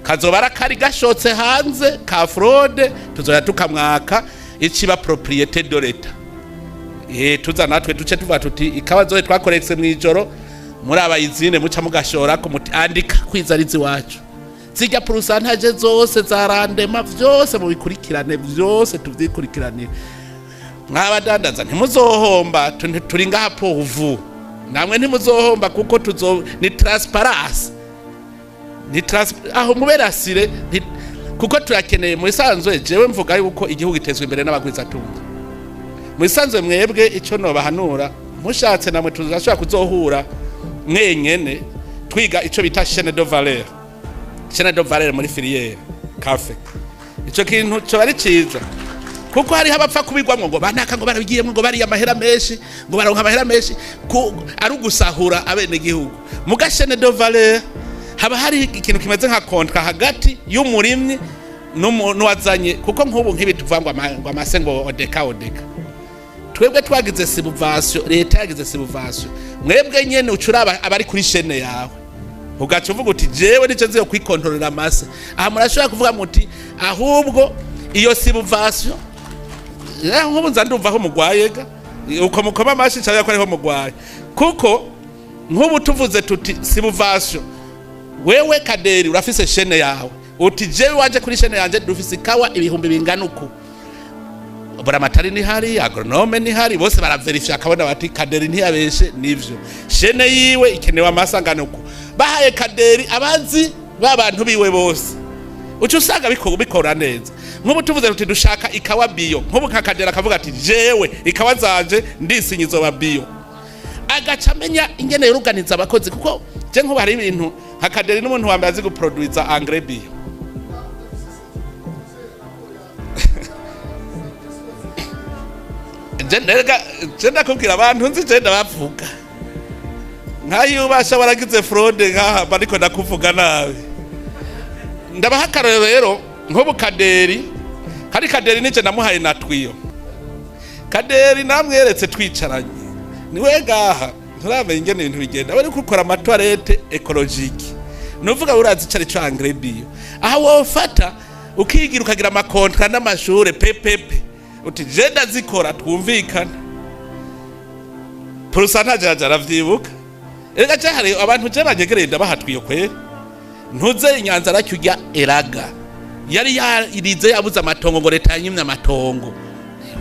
kazoba ari akari gashotse hanze ka fraude, tuzoca tukamwaka iciba propriété de l'État"? Tuza natwe duce tuva tuti ikawa zohe twakoretse mw'ijoro muri abayizine, muca mugashorako muti: "Andika kwiza ari iwacu." Zijya pourcentage zose za rendement vyose mubikurikirane, vyose tuvyikurikiranire. Mwabadandaza ntimuzohomba, turi ngaha pour vous. Namwe ntimuzohomba kuko tuzo ni transparence, ni aho muberasire kuko turakeneye. Mu bisanzwe jewe mvuga yuko igihugu gitezwa imbere n'abagwizatunga. Mu bisanzwe mwebwe icyo nobahanura, mushatse namwe tuzashobora kuzohura mwenyene twiga ico bita chaîne de valeur, chaîne de valeur muri filière café. Ico kintu co ari ciza, kuko hariho abapfa kubigwamwo ngo banaka ngo barabigiyemwo, ngo bariya amahera menshi, ngo baronka amahera menshi, ari ugusahura abenegihugu. Muga chaîne de valeur haba hari ikintu kimeze nka contrat hagati y'umurimyi n'uwazanye, kuko nk'ubu nk'ibi tuvuga ngo ngo amase, ngo ODECA, ODECA, twebwe twagize subvention, leta yagize subvention. Mwebwe nyene ucuraba abari kuri chaîne yawe, ugaca uvuga uti: "Jewe nico nziyo kwikontorera amase." Aha murashobora kuvuga muti: "Ahubwo iyo subvention." Nk'ubu nza ndumva aho mugwaye ga, uko mukoma amashi cyangwa ko ariho mugwaye, kuko nk'ubu tuvuze tuti subvention Wewe Kaderi urafise chaîne yawe, uti jewe waje kuri chaîne yanje dufise ikawa ibihumbi bingana uku. Buramatari nihari, agronome nihari, bose baraverifya, akabona bati Kaderi ntiyabeshe, nivyo, chaîne yiwe ikenewe amase angana uku. Bahaye Kaderi abazi ba bantu biwe bose, uca usanga bikora neza. Nk'ubu tuvuze tuti dushaka ikawa bio, nk'ubu nka Kaderi akavuga ati jewe ikawa zanje ndisinye izoba bio, agaca amenya ingene yoruganiza abakozi, kuko je nk'ubu hari ibintu nka Kaderi n'umuntu wa mbere azi guproduiza engrais bio. Je ndega je ndakubwira abantu nzi, je ndabavuga nkayo ubasha waragize fraude nkaha, bariko ndakuvuga nabi. Ndabaha akarorero rero, nk'ubu Kaderi, hari Kaderi nije namuhaye na twiyo. Kaderi namweretse twicaranye, niwe ngaha nturamenya ingene ibintu bigenda, bari gukora ama toilettes écologiques, nuvuga urazi icari co engrais bio, aha wofata ukigira ukagira ama contrats n'amashure PPP, uti je ndazikora, twumvikane pourcentage yaje, aravyibuka. Erega je hari abantu je banyegereye ndabaha twiyo kweri. Ntuze inyanza aracyurya eraga yari yarize yabuze amatongo, ngo leta yanyimye amatongo.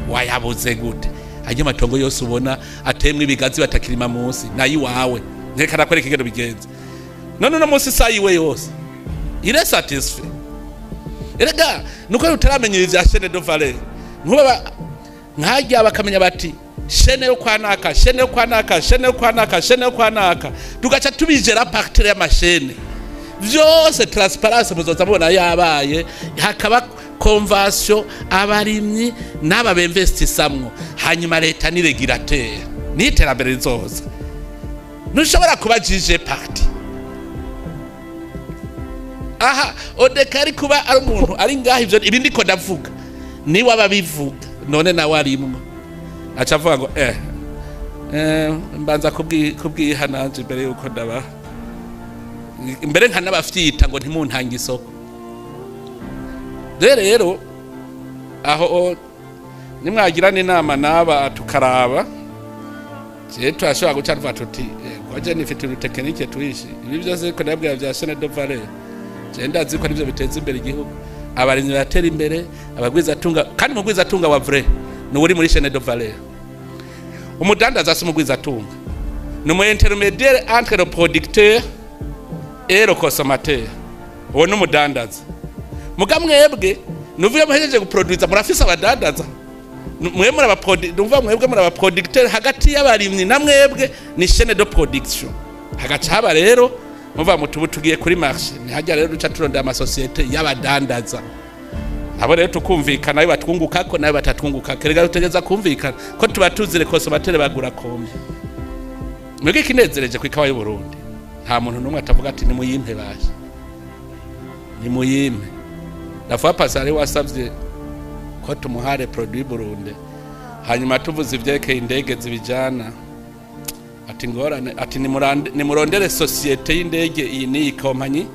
Wayabuze gute? Ajya amatongo yose ubona atemwe ibigazi batakirima munsi nayo iwawe, nkeka nakwereka ingene bigenze. None uno munsi isaha yiwe yose il est satisfait. Erega nuko utaramenya ibi vya chaîne de valeur, nkuba nkajya bakamenya bati chaîne yo kwa naka, chaîne yo kwa naka, chaîne yo kwa naka, chaîne yo kwa naka, tugaca tubijera à partir y'ama chaînes vyose. Transparence muzoza mubona yabaye, hakaba convention abarimyi n'aba bemvestisamwo, hanyuma leta ni régulateur, ni iterambere rizoza. Ntushobora kuba juge partie aha. Odeka ari kuba ari umuntu ari ngaha, ivyo ibi ndiko ndavuga niwe ababivuga, none nawe arimwo aca avuga ngo mbanza kubwiha nanje imbere yuko ndabaha, mbere nkanabafyita ngo ntimuntange isoko. Rero aho nimwagirana inama n'aba tukaraba, je turashobora guca tuvuga tuti kwaje nifite udu techniques twishi. Ibi byose ko ndabwira vya chaîne de valeur, je ndazi ko nivyo biteza imbere igihugu, abarimyi batera imbere, abagwizatunga. Kandi mugwizatunga wa vrai ni uri muri chaîne de valeur. Umudandaza si umugwizatunga, ni umu intermédiaire entre le producteur et le consommateur. Uwo ni umudandaza. Muga mwebwe nuvuye muhejeje guproduiza, murafise abadandaza. Mwe muri aba, mwebwe muri aba producteur hagati y'abarimyi na mwebwe, ni chaîne de production. Hagaca haba rero muva mu tubu tugiye kuri marché, ntihajya rero duca turondera ama sociétés y'abadandaza, abo rero tukumvikana ayo batwungukako nayo batatwungukako. Erega dutegereza kumvikana ko tuba tuzire consommateur bagura combien. Mwebwe ikinezereje ku ikawa y'u Burundi, nta muntu n'umwe atavuga ati nimuyimpe bashe, nimuyimpe. La fois passée hari wasavye ko tumuhare produit Burundi, hanyuma tuvuze ivyerekeye indege zibijana, ati ngorane, ati nimurondere société y'indege iyi n'iyi kompanyi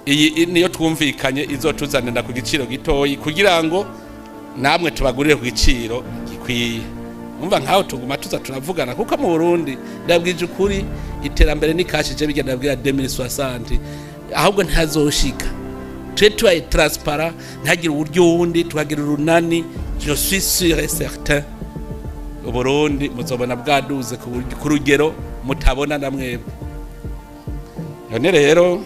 iyi niyo twumvikanye izotuzanira ku giciro gitoyi kugira ngo namwe tubagurire ku giciro gikwiye. Umva, nkaho tuguma tuza turavugana, kuko mu Burundi ndabwije ukuri iterambere ni cash. Je bigenda ndabwira 2060 ahubwo ntazoshika twe tubaye transparent, ntagire uburyo wundi tukagira urunani. Je suis sûr et certain, Uburundi muzobona bwaduze ku rugero mutabona na mwebwe. None rero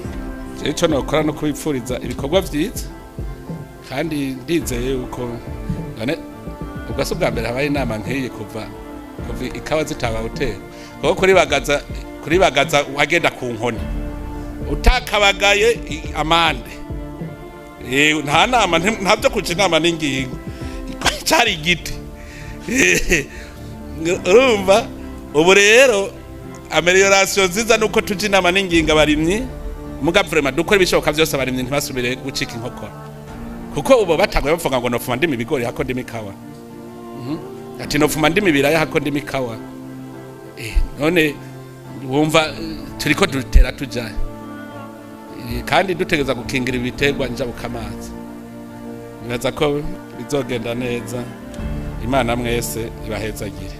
ico nokora no kubipfuriza ibikorwa vyiza, kandi ndizeye yuko none ubwo si ubwa mbere habaye inama nk'iyi kuva ikawa zitaba hoteli, kuko kuribagaza wagenda ku nkoni, utakabagaye amande. Nta nama, nta byo kuca inama n'ingingo, cari igiti. Urumva ubu rero amélioration nziza nuko tuja inama n'ingingo abarimyi, muga vraiment dukora ibishoboka byose abarimyi ntibasubire gucika inkokora, kuko ubu batanguye bavuga ngo nofuma ndima ibigori hako ndima ikawa. Ati nofuma ndima ibiraya hako ndima ikawa. None wumva turiko dutera tujayo. Kandi dutegereza gukingira ibiterwa njabukamazi. Nibaza ko bizogenda neza. Imana mwese ibahezagire.